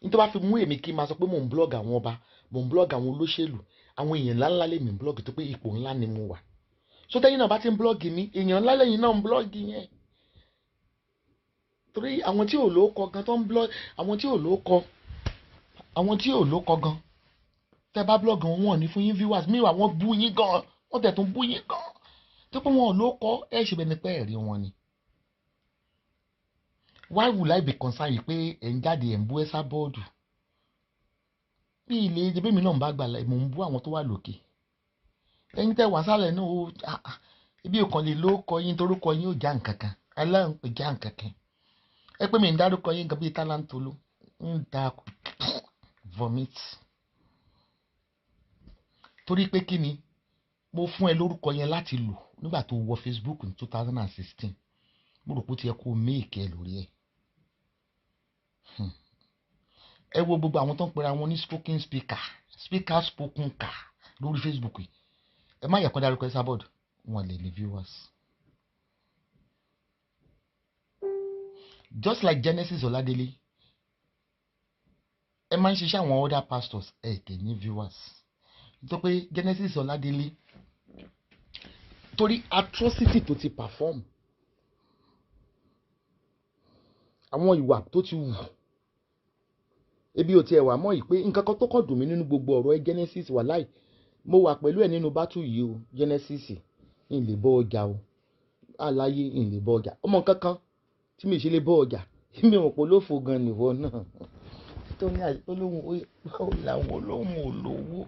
Nítorí bá fi mú èmi kí n máa sọ pé mò ń blog àwọn ọba, mò ń blog àwọn olóṣèlú, àwọn èèyàn ńláńlá lèmi ń blog tó pé ipò ńlá ni mo wà. So tẹ́yìn náà bá ti ń blog mi, èèyàn ńlá lẹ́yìn náà ń blog yẹn. Torí àwọn tí ò lóko gan tó ń blog, àwọn tí ò lóko, àwọn tí ò lóko gan, tẹ́ bá blog wọn, wọn ò ní fún yín viewers. Meanwhile, wọ́n bú yín gan, wọ́n tẹ̀ tún bú yín gan. Tó pé wọn ò lóko, ẹ̀ ṣe bẹ́ẹ̀ ni pé ẹ̀rí wọn ni. Why would I be concerned yìí pé ẹ̀ ń jáde, ẹ̀ ń bú Esabod? Bí ilé ẹbí mi náà ń bá gbà, mò ń bú àwọn tó wà lókè. Ẹ̀yin tẹ́ wà sálẹ̀ náà ó, ibi òkan lè ló kọ yín, torúkọ yín ò já nǹkan kan, aláǹ pè já nǹkan kan. Ẹ pé mi ń dárúkọ yín gan bíi tálántolú ń da vomit. Torí pé kí ni, mo fún ẹ lórúkọ yẹn láti lò nígbà tó wọ Facebook ní 2016. Mo rò pé ó ti yẹ kó make ẹ lórí ẹ. Ẹ wo gbogbo àwọn tó ń pera wọn ní spoken speaker, speaker spoken car lórí Facebook yìí. Ẹ má yẹ kó dárúkọ Esabod, wọn lè ní viewers. Just like Genesis Oladele, ẹ máa ń ṣiṣẹ́ àwọn other pastors, ẹ kì í ní viewers. Nítorí pé Genesis Oladele, torí atrocity tó ti perform, àwọn ìwà tó ti wù, ebi ò tiẹ̀ wà mọ́ yìí pé nǹkan kan tó kàn dùn mí nínú gbogbo ọ̀rọ̀ ẹ Genesis, wà láì mo wà pẹ̀lú ẹ̀ nínú battle yìí o. Genesis, ń lè bọ́ ọjà o, àlàyé ń lè bọ́ ọjà, ọmọ nǹkan kan tí mi ṣe lè bọ́ ọjà, mi ò pọ̀ lófo gan nìwọ náà tó ní olóhùn làwọn olóhùn olówó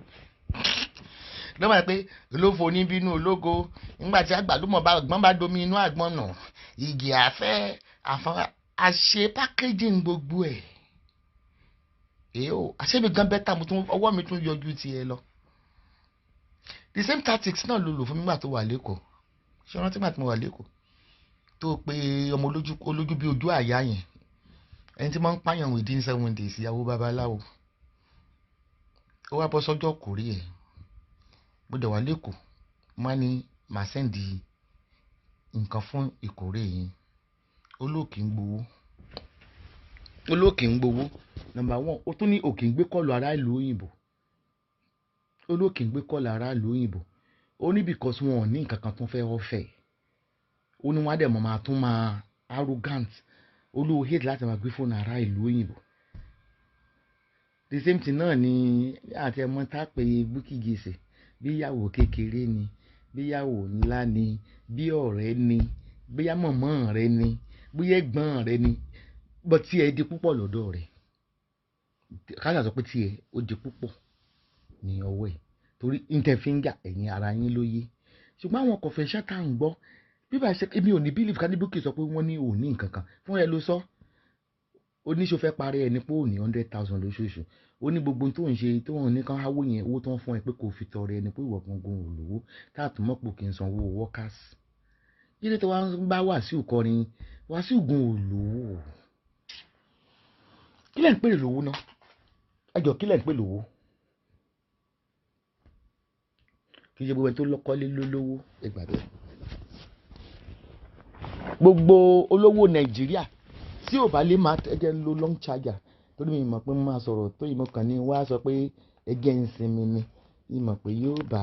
lọ́wọ́ pé olófo ní bínú ológo nígbà tí àgbàlùmọ̀ bá àgbọn bá domi inú àgbọn nù, ìgì àfẹ́ àfọ́n àṣe packaging gbogbo ẹ̀. Èyí ò àṣẹ́mi gan bẹ́tà, mo tún ọwọ́ mi tún yọjú tiẹ̀ lọ. The same tactics náà ló lò fún mi nígbà tó wà lẹ́kọ̀ọ́. Ṣé o rántí nígbà tí mo wà lẹ́kọ̀ọ́ tó pe ọmọ olójú bí ojú àyà yẹn, ẹni tí wọ́n ń pààyàn within 7 days, ìyàwó babaláwo, ó wá bọ́ sọ́jọ́ kórè ẹ̀. Mo dẹ̀ wà lẹ́kọ̀ọ́, mo á ní màá send nǹkan fún ìkórè yín. Olóòkè ń gbowó, olóòkè ń gbowó. Number one, ó tún ní òkè ń gbé call ará ìlú òyìnbó, olóòkè ń gbé call ará ìlú òyìnbó. Ó ní because wọn ò ní nǹkan kan tó fẹ́ ọ̀fẹ́. Ó ní wọn á dẹ̀ mọ̀ máa tún máa arrogant. Olówó hate láti máa gbé fóònù ará ìlú òyìnbó. The same thing náà ni àti ẹmọ tá a pè Bukky Jesse, bí ìyàwó kékeré ni, bí ìyàwó ńlá ni, bí ọ̀rẹ́ ni, bóyá mọ̀mọ́ rẹ ni, bóyá ẹ̀gbọ́n rẹ ni, bọ́ tí ẹ di púpọ̀ lọ́dọ̀ rẹ̀. Kájà sọ pé tí ẹ ó di púpọ̀ ní ọwọ́ ẹ̀ torí interfinger ẹ̀yìn ara yín ló yé. Ṣùgbọ́n àwọn confession tá à ń gbọ́ bíbá ṣe, èmi ò ní believe ká ní Bukky sọ pé wọ́n ní ò ní nǹkan kan fún ẹ ló sọ. Oníṣó fẹ́ parí ẹni pé ò ní 100,000 lóṣooṣù. Ó ní gbogbo tó ń ṣe tó ń ní kán háwó yẹn, owó tó ń fún ẹ pé kò fi tọrẹ ẹni pé ìwọ gangan ò lówó káàtó mọ́pò kì í sanwó workers. Yíyí tó wá ń bá Wàsíù kọrin, Wàsíù gun ò lówó. Kí lẹ̀ ń pè lówó náà? Ẹ jọ, kí lẹ̀ ń pè lówó? Kì í ṣe gbogbo ẹni tó lọ́kọ́lé ló lówó, ẹ gbà bẹ́ẹ̀. Gbogbo olówó Nàìjíríà tí ò bá lè máa ẹ jẹ́ ń lo long charger torí mi mọ̀ pé mo máa sọ̀rọ̀ tó ìmọ̀ kan ní wá sọ pé ẹ jẹ́ ń sinmi ni, ìmọ̀ pé yóò bá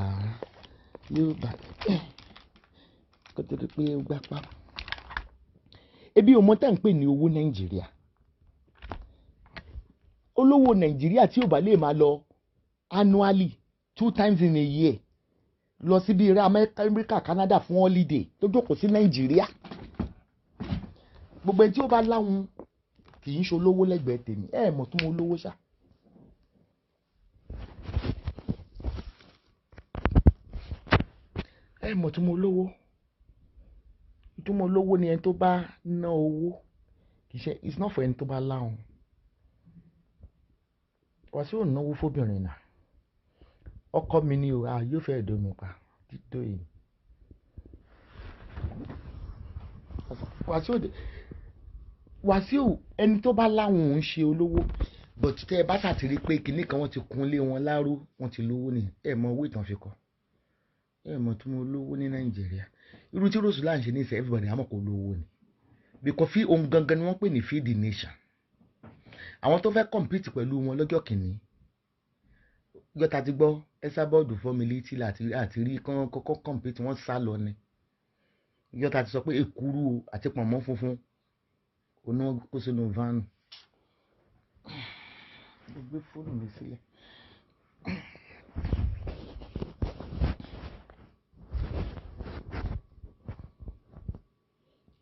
kó tó di pé ó gbá pa. Ebi ò mọ tá à ń pè ní owó Nàìjíríà. Olówó Nàìjíríà tí ò bá lè máa lọ annually two times in a year lọ síbi eré Amẹ́ríkà, Canada fún holiday, tó jókòó sí Nàìjíríà, gbogbo ẹni tí ó bá láwọn kì í ṣe olówó lẹ́gbẹ̀ẹ́ tèmi. Ẹ mọ̀ tó mọ olówó ṣá. Ẹ mọ̀ tó mọ olówó. Ìtumọ̀ olówó ni ẹni tó bá ná owó, kì í ṣe, it's not for ẹni tó bá láhùn. Wàsíù ò náwó fóbìnrin náà. Ọkọ mi ni o, a yóò fẹ́ dómi pa tító yìí. Wàsíù ẹni tó bá láhùn ń ṣe olówó, but tẹ́ ẹ bá ṣàtìrí pé kinní kan wọ́n ti kunlé wọn láró, wọ́n ti lówó ni, ẹ mọ owó ìtàn fi kọ́. Ẹ mọ̀ tí mo lówó ní Nàìjíríà. Irú tí Rosula ń ṣe ní ìsẹ̀, everybody àmọ́ kò lówó ni. Because fi ohun gangan ni wọ́n pè ní feed the nation. Àwọn tó fẹ́ compete pẹ̀lú wọn lọ́jọ́ kìíní. Gbọ́ta ti gbọ́, Esabod fọ́ mi létí àti rí kán kọ́kọ́ compete, wọ́n sá lọ ni. Gbọ́ta ti sọ pé èkuru àti pọ̀nmọ́ funfun, oná kó sínú van. Mo gbé fóònù mi sílẹ̀.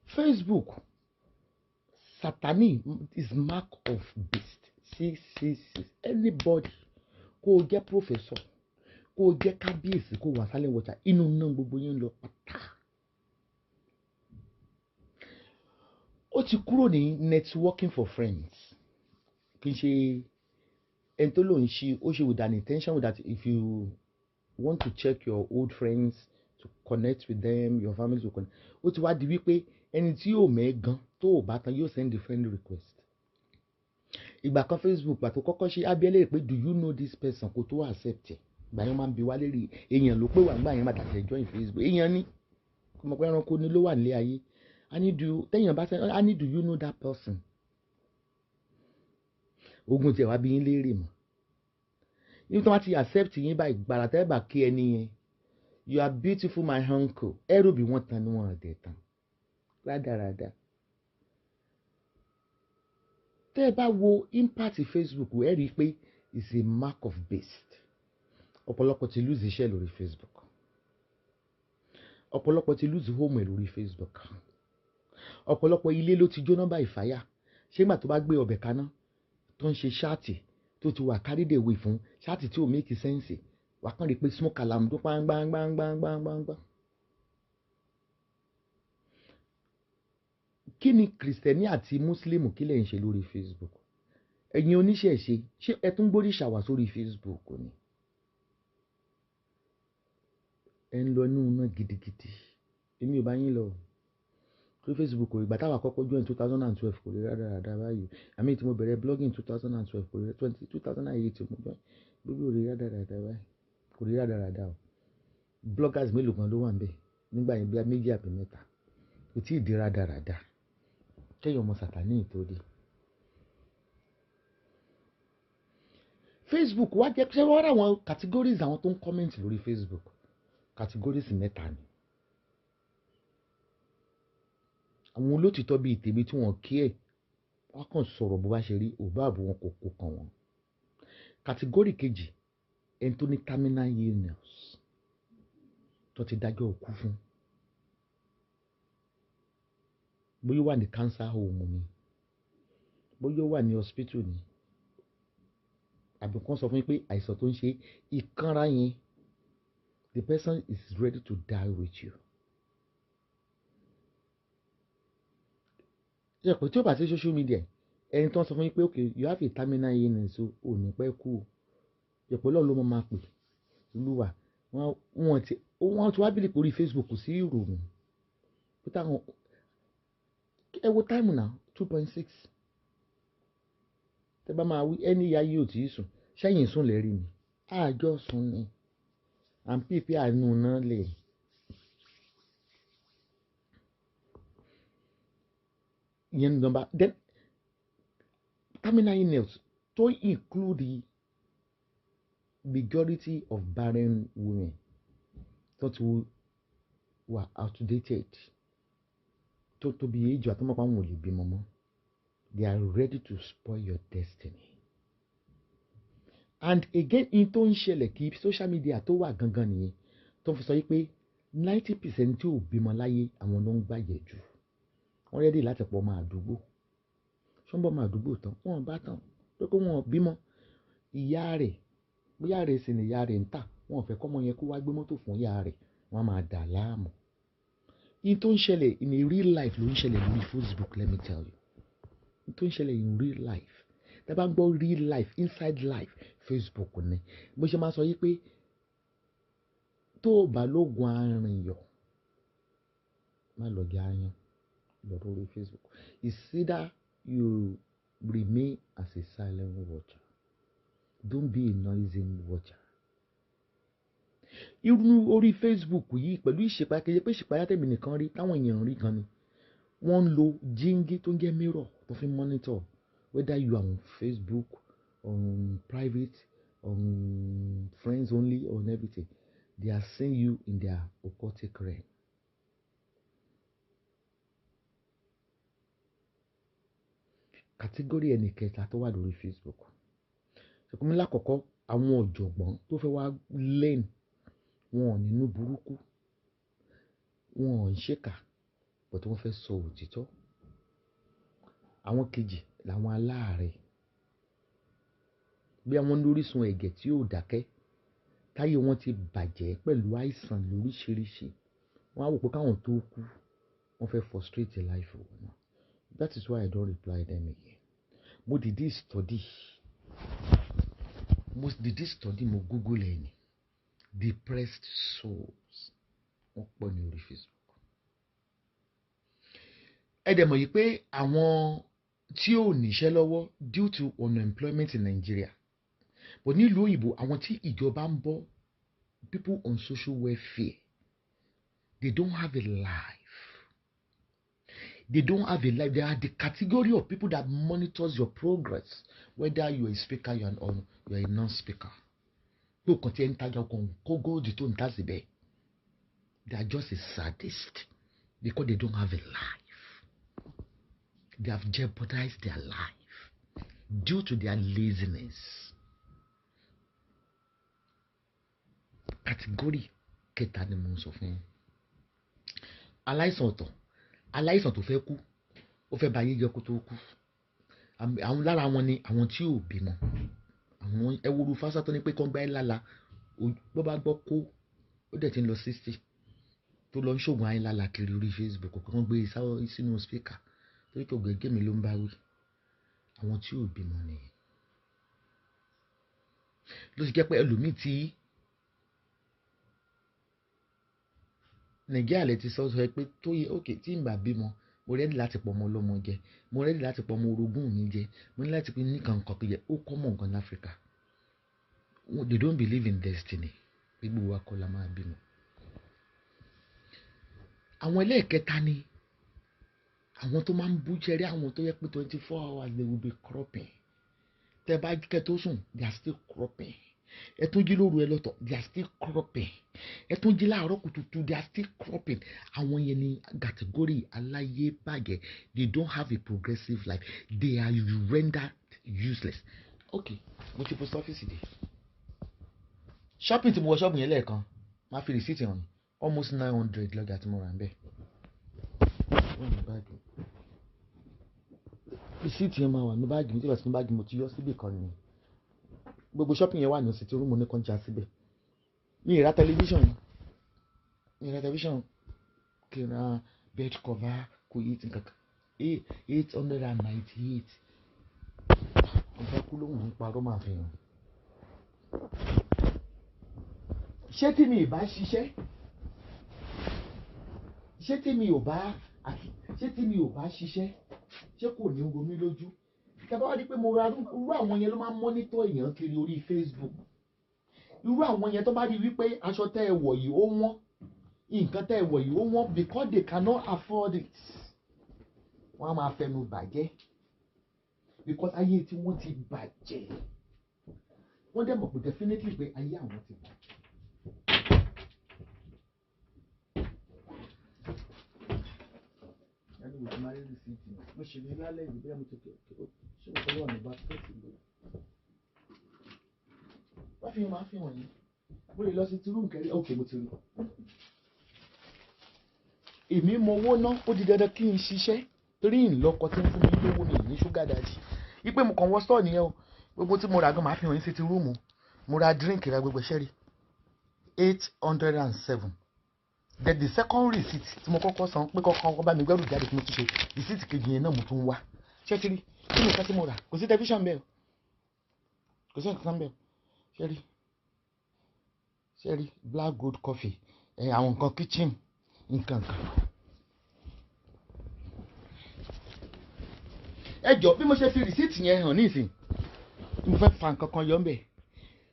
Facebook, Satani is mark of beast. 666. Anybody, kó o jẹ́ professor, kó o jẹ́ kábíyèsí, kó o wà sálẹ̀ wọ̀chà, inú náà gbogbo yín lọ pátá. Ó ti kúrò ní networking for friends. Kì í ṣe ẹni tó lòun ṣe, ó ṣe with an intention that if you want to check your old friends, to connect with them, your family to connect. Ó ti wá di wípé ẹni tí yóò mẹ́ gan tó ò bá tán yóò send the friend request. Ìgbà kan Facebook pàtó kọ́kọ́ ṣe abẹ́lé pé do you know this person kó tó accept ẹ̀. Ìgbà yẹn máa ń bi wá lérí èèyàn ló pé wà nígbà yẹn máa dàgbà join Facebook. Èèyàn ní kò mọ̀ pé ẹranko ni ló wà nílé ayé. I need you, téèyàn bá sẹ́, I need do you know that person. Ogun tiẹ̀ wá bí yín léèrè mọ́. Níbi tí wọ́n ti accept yín báyìí, gbàrà tẹ́ bá kí ẹni yẹn. You are beautiful my uncle. Ẹrù bí wọ́n tan ni wọ́n dẹ̀ tán. Rádaràda. Tẹ́ ẹ bá wo impact Facebook, ẹ rí i pé it's a mark of beast. Ọ̀pọ̀lọpọ̀ ti lose iṣẹ́ lórí Facebook. Ọ̀pọ̀lọpọ̀ ti lose home lórí Facebook. Ọ̀pọ̀lọpọ̀ ilé ló ti jóná by fire. Ṣé ìgbà tó bá gbé ọbẹ̀ kaná tó ń ṣe chat tó ti wà carried away fún chat tí ò make sense, wà kàn rí pé smoke alarm tó pa gbangbangbangbangbangba. Kí ni Kìrìsìtẹ́nì àti Mùsùlùmí kí lè ń ṣe lórí Facebook? Ẹ̀yin oníṣẹ̀ṣe, ṣé ẹ tún gbóríṣà wá sórí Facebook ni? Ẹ ń lọ inú iná gidigidi. Èmi ò bá yín lọ. Lórí Facebook kò rí, ìgbà táwa kọ́kọ́ join 2012 kò rí rádaràda báyìí. Àmì tí mo bẹ̀rẹ̀ blogging 2012 kò rí, 2008 mo join, gbogbo ò rí rádaràda báyìí. Kò rí rádaràda o. Bloggers mélòó kan ló wà níbẹ̀ nígbà yẹn, bí i méjì àbí mẹ́ta. Kò tí ì di rádaràda. Kẹ́yìn ọmọ Sátánì tó dé. Facebook wá jẹ́ ṣé wọ́n rà àwọn categories àwọn tó ń comment lórí Facebook. Categories mẹ́ta ni. Àwọn olótìtọ́ bíi tèmi tí wọ́n kí ẹ̀, wọ́n kàn sọ̀rọ̀ bó bá ṣe rí, ò bá àbò wọn kò kó kàn wọ́n. Category kejì, ẹni tó ní terminal illness tó ti dájọ́ òkú fún. Bóyá ó wà ní cancer home ni, bóyá ó wà ní hospital ni, àbí kàn sọ fún yín pé àìsàn tó ń ṣe ìkanra yẹn, the person is ready to die with you. Ṣé pé tí ó bá sí social media, ẹni tó ń sọ fún yín pé okay, you have a terminal illness o, ò ní pẹ́ kú o. Ìpè Ọlọ́run ló máa pè. Olúwa, wọ́n ti wá bílí pé orí Facebook kò sí ìrònú. Pé táwọn, ẹ wo time now, 2.6. Tẹ́ bá máa wí, ẹni ìyá yìí ò tí ì sùn. Ṣẹ́yìn sùn lẹ́rìí ni. Àjọ sùn ni. À ń pèpè àánú náà lè. Ìyẹn ni number. Then terminal illness tó include the majority of barren women tó ti wà outdated, tó tóbi age àtọmọpá wọn ò lè bímọ mọ́. They are ready to spoil your destiny. And again, in tó ń ṣẹlẹ̀ kí social media tó wà gangan nìyẹn tó fi sọ yìí pé 90% tí ò bímọ láyé àwọn ló ń gbàjẹ́ jù. Wọ́n ready láti pọ̀ ọmọ àdúgbò. Ṣọ́nbọ̀ ọmọ àdúgbò tán, wọ́n bá tán pé kó wọ́n bímọ. Ìyá rẹ̀, bóyá rẹ̀ sì ni ìyá rẹ̀ ń tà, wọ́n fẹ́ kọ́mọ yẹn kó wá gbé mọ́tò fún ìyá rẹ̀, wọ́n máa dà láàmú. In tó ń ṣẹlẹ̀ in a real life ló ń ṣẹlẹ̀ lórí Facebook, let me tell you. In tó ń ṣẹlẹ̀ in real life. Tá bá ń gbọ́ real life, inside life, Facebook ni. Bó ṣe máa sọ yí pé tó o bá lóògùn arìnyọ̀, má lọ jẹ aáyán lọ lórí Facebook. It's either you remain as a silent watcher. Don't be a noisy watcher. Irú orí Facebook yìí pẹ̀lú ìṣèpá kejì pé ìṣèpáyà tẹ̀mí nìkan rí táwọn èèyàn rí gan ni. Wọ́n ń lo jíngí tó ń jẹ́ mirror tó fi monitor whether you are on Facebook, on private, on friends only, on everything. They are seeing you in their occultic realm. Category ẹnì kẹta tó wà lórí Facebook. Ṣèkúnmí lákọ̀ọ́kọ́, àwọn ọ̀jọ̀gbọ́n tó fẹ́ wá learn, wọn ò nínú burúkú, wọn ò ń ṣèkà, but wọ́n fẹ́ sọ òtítọ́. Àwọn kejì làwọn aláàárẹ̀, bí àwọn lórísun ẹ̀jẹ̀ tí yóò dákẹ́, táyé wọn ti bàjẹ́ pẹ̀lú àìsàn lóríṣiríṣi. Wọ́n á wò pé káwọn tó kú, wọ́n fẹ́ frustrate life wọn náà. That is why I don't reply them again. Mo dìde study. Mo dìde study, mo Google ẹ̀ ni. Depressed souls. Wọ́n pọ̀ ní orí Facebook. Ẹ dẹ̀ mọ̀ yìí pé àwọn tí ò níṣẹ́ lọ́wọ́ due to unemployment in Nigeria. But nílùú òyìnbó, àwọn tí ìjọba ń bọ́, people on social welfare, they don't have a life. They don't have a life. They are the category of people that monitors your progress, whether you are a speaker, you are an, you are a non-speaker. Pé o kàn tí ẹ ń tajà ọkàn kó góòdì tó ń tà síbẹ̀. They are just a sadist because they don't have a life. They have jeopardized their life due to their laziness. Category kẹta ni mo ń sọ fún yín. Aláìsàn ọ̀tọ̀, aláìsàn tó fẹ́ kú, ó fẹ́ ba ayé jẹ́ kó tó kú. Àwọn lára wọn ni àwọn tí ò bímọ. Àwọn ẹwúrú fásitì tó ní pé kán gbá ẹ lála, bó bá gbọ́ kó, ó dẹ̀ ti ń lọ 60 tó lọ ń ṣògùn ayé lála kiri orí Facebook, kó kán gbé e sínú speaker torí kò gẹ́gẹ́ mi ló ń bá wí. Àwọn tí ò bímọ nìyẹn. Ló ti jẹ́ pé ẹlòmíì tí Nàìjíríà lè ti sọ sọ pé tó yẹ òkè tí n bá bímọ, mo ready láti pọ̀ ọmọ ọlọ́mọ jẹ, mo ready láti pọ̀ ọmọ orogún mi jẹ, mo ní láti pín nìkan kan jẹ. Ó common gan ní Áfíríkà. They don't believe in destiny, pé gbogbo wa kọ́ la máa bímọ. Àwọn ẹlẹ́ẹ̀kẹta ni àwọn tó máa ń bú jẹrí, àwọn tó yẹ pé 24 hours they will be cropping. Tẹ bá kẹ́ tó sùn, they are still cropping. Ẹ tún jí lóru ẹ lọ́tọ̀, they are still cropping. Ẹ tún jí láàárọ̀ kùtùkùtù, they are still cropping. Àwọn yẹn ni category aláyé bàjẹ́. They don't have a progressive life. They are rendered useless. Okay, mo ti post office dé. Shopping tí mo wọ ṣọ́ọ̀bù yẹn lẹ́ẹ̀kan, máa fi receipt hàn yín, almost 900 lọ́jà tí mo rà ń bẹ̀. Wọ́n ní báàgì, receipt yẹn máa wà ní báàgì mi. Tí wọ́n ti ní báàgì, mo ti yọ síbì kan ni. Gbogbo shopping yẹn wà ní sitting room, ní kan já síbẹ̀. Mi ì ra tẹlifíṣàn, mi ì ra tẹlifíṣàn, kí n ra bed cover, kò yí ti kankan. 898. Ọ̀fẹ́ kú lóhùn ń parọ́ máa fi hàn. Ṣé tí mi ì bá ṣiṣẹ́, ṣé tí mi ò bá ṣiṣẹ́, ṣé kò ní ro mí lójú? Tẹ́ bá wá rí pé mo ra irú àwọn yẹn ló máa ń monitor èèyàn kiri orí Facebook. Irú àwọn yẹn, tó bá rí wípé aṣọ tẹ́ ẹ wọ̀ yìí ó wọ́n, nǹkan tẹ́ ẹ wọ̀ yìí ó wọ́n, because they cannot afford it, wọ́n á máa fẹnu bàjẹ́ because ayé tí wọ́n ti bàjẹ́. Wọ́n dẹ̀ mọ̀ pé definitely pé ayé àwọn ti bàjẹ́. Ẹni wò ti máa rí receipt mi, mo ṣe ní lálẹ́ yìí, bóyá mo ti kẹ́ ṣé mo fọwọ́ mi bá pẹ́ẹ́sì lò wọ́n fi hàn, máa fi hàn yín. Mo lè lọ sí ti room kẹrí. Ok, mo ti rí. Èmi mọ owó ná, ó di dandan kí n ṣiṣẹ́ torí ìlọkọ tí ń fún mi lówó mi ní sugar daddy. Ipe mo kàn wọ store nìyẹn o. Gbogbo tí mo rà gan, máa fi hàn yín sí ti room. Mo ra drink, ra gbogbo ẹ̀ṣẹ́ rí, 807. Then the second receipt tí mo kọ́kọ́ san pé kọ́kọ́ wọ́n bá mi gbẹ́rù jáde tí mo tún ṣe receipt kejì yẹn náà, mo tún wá. Ṣé ti rí kí ni nǹkan tí mo rà? Kò sí tẹlifíṣàn bẹ́ẹ̀ o, kò sí nǹkan kan bẹ́ẹ̀ o. Ṣé rí, ṣé rí Black Gold coffee ẹ̀, àwọn nǹkan kitchen, nǹkan kan. Ẹ jọ, bí mo ṣe fi receipt yẹn hàn nísìn, mo fẹ́ fa nǹkan kan yọ ńbẹ̀.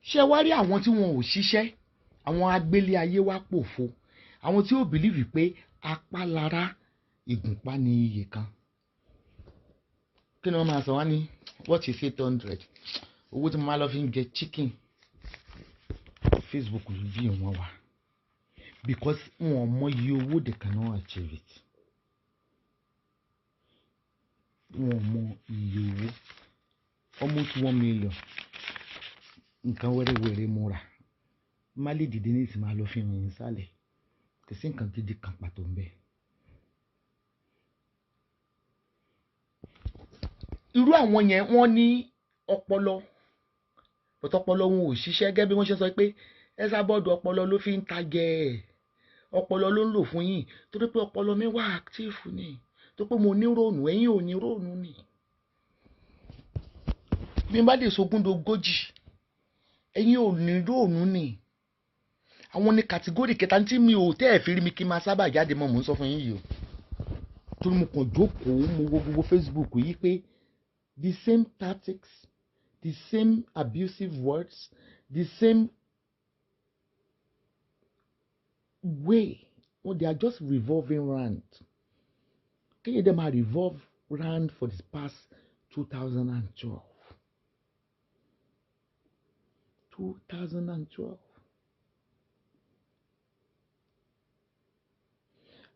Ṣé wá rí àwọn tí wọn ò ṣiṣẹ́, àwọn agbélé ayé wá pòfo, àwọn tí ó believe pé apá lára ìgùnpá ní iye kan, kí ni wọ́n máa sọ? Wá ní, "What is 800?" Owó tí mo máa lọ fi ń jẹ chicken. Facebook bí wọn wà because wọn ò mọ iye owó, they cannot achieve it. Wọn ò mọ iye owó, almost 1 million, nǹkan wẹ́rẹ́wẹ́rẹ́ mo rà. Má lè dìde ní ìsìn, máa lọ fi hàn yín sálẹ̀. Kò sí nǹkan gidi kan pàtó ń bẹ. Irú àwọn yẹn, wọ́n ní ọpọlọ, bọ̀tọ̀ ọpọlọ wọn ò ṣiṣẹ́. Gẹ́gẹ́ bí wọ́n ṣe sọ pé Esabod ọpọlọ ló fi ń tajẹ ẹ̀, ọpọlọ ló ń lò fún yín, torí pé ọpọlọ mi wà active ni, tó pé mo ní ròònù, ẹ̀yin ò ní ròònù ni. Bí n bá lè sogúndogójì, ẹ̀yin ò ní ròònù ni. Àwọn ní category kẹta tí mi ò tẹ́ ẹ̀ fi rí mi kí n máa sábà jáde mọ́. Mò ń sọ fún yín yìí o, torí mo kàn jókòó, mo wo gbogbo Facebook yìí pé the same tactics, the same abusive words, the same way. Well, they are just revolving round. Kéye dem máa revolve round for the past 2012. 2012.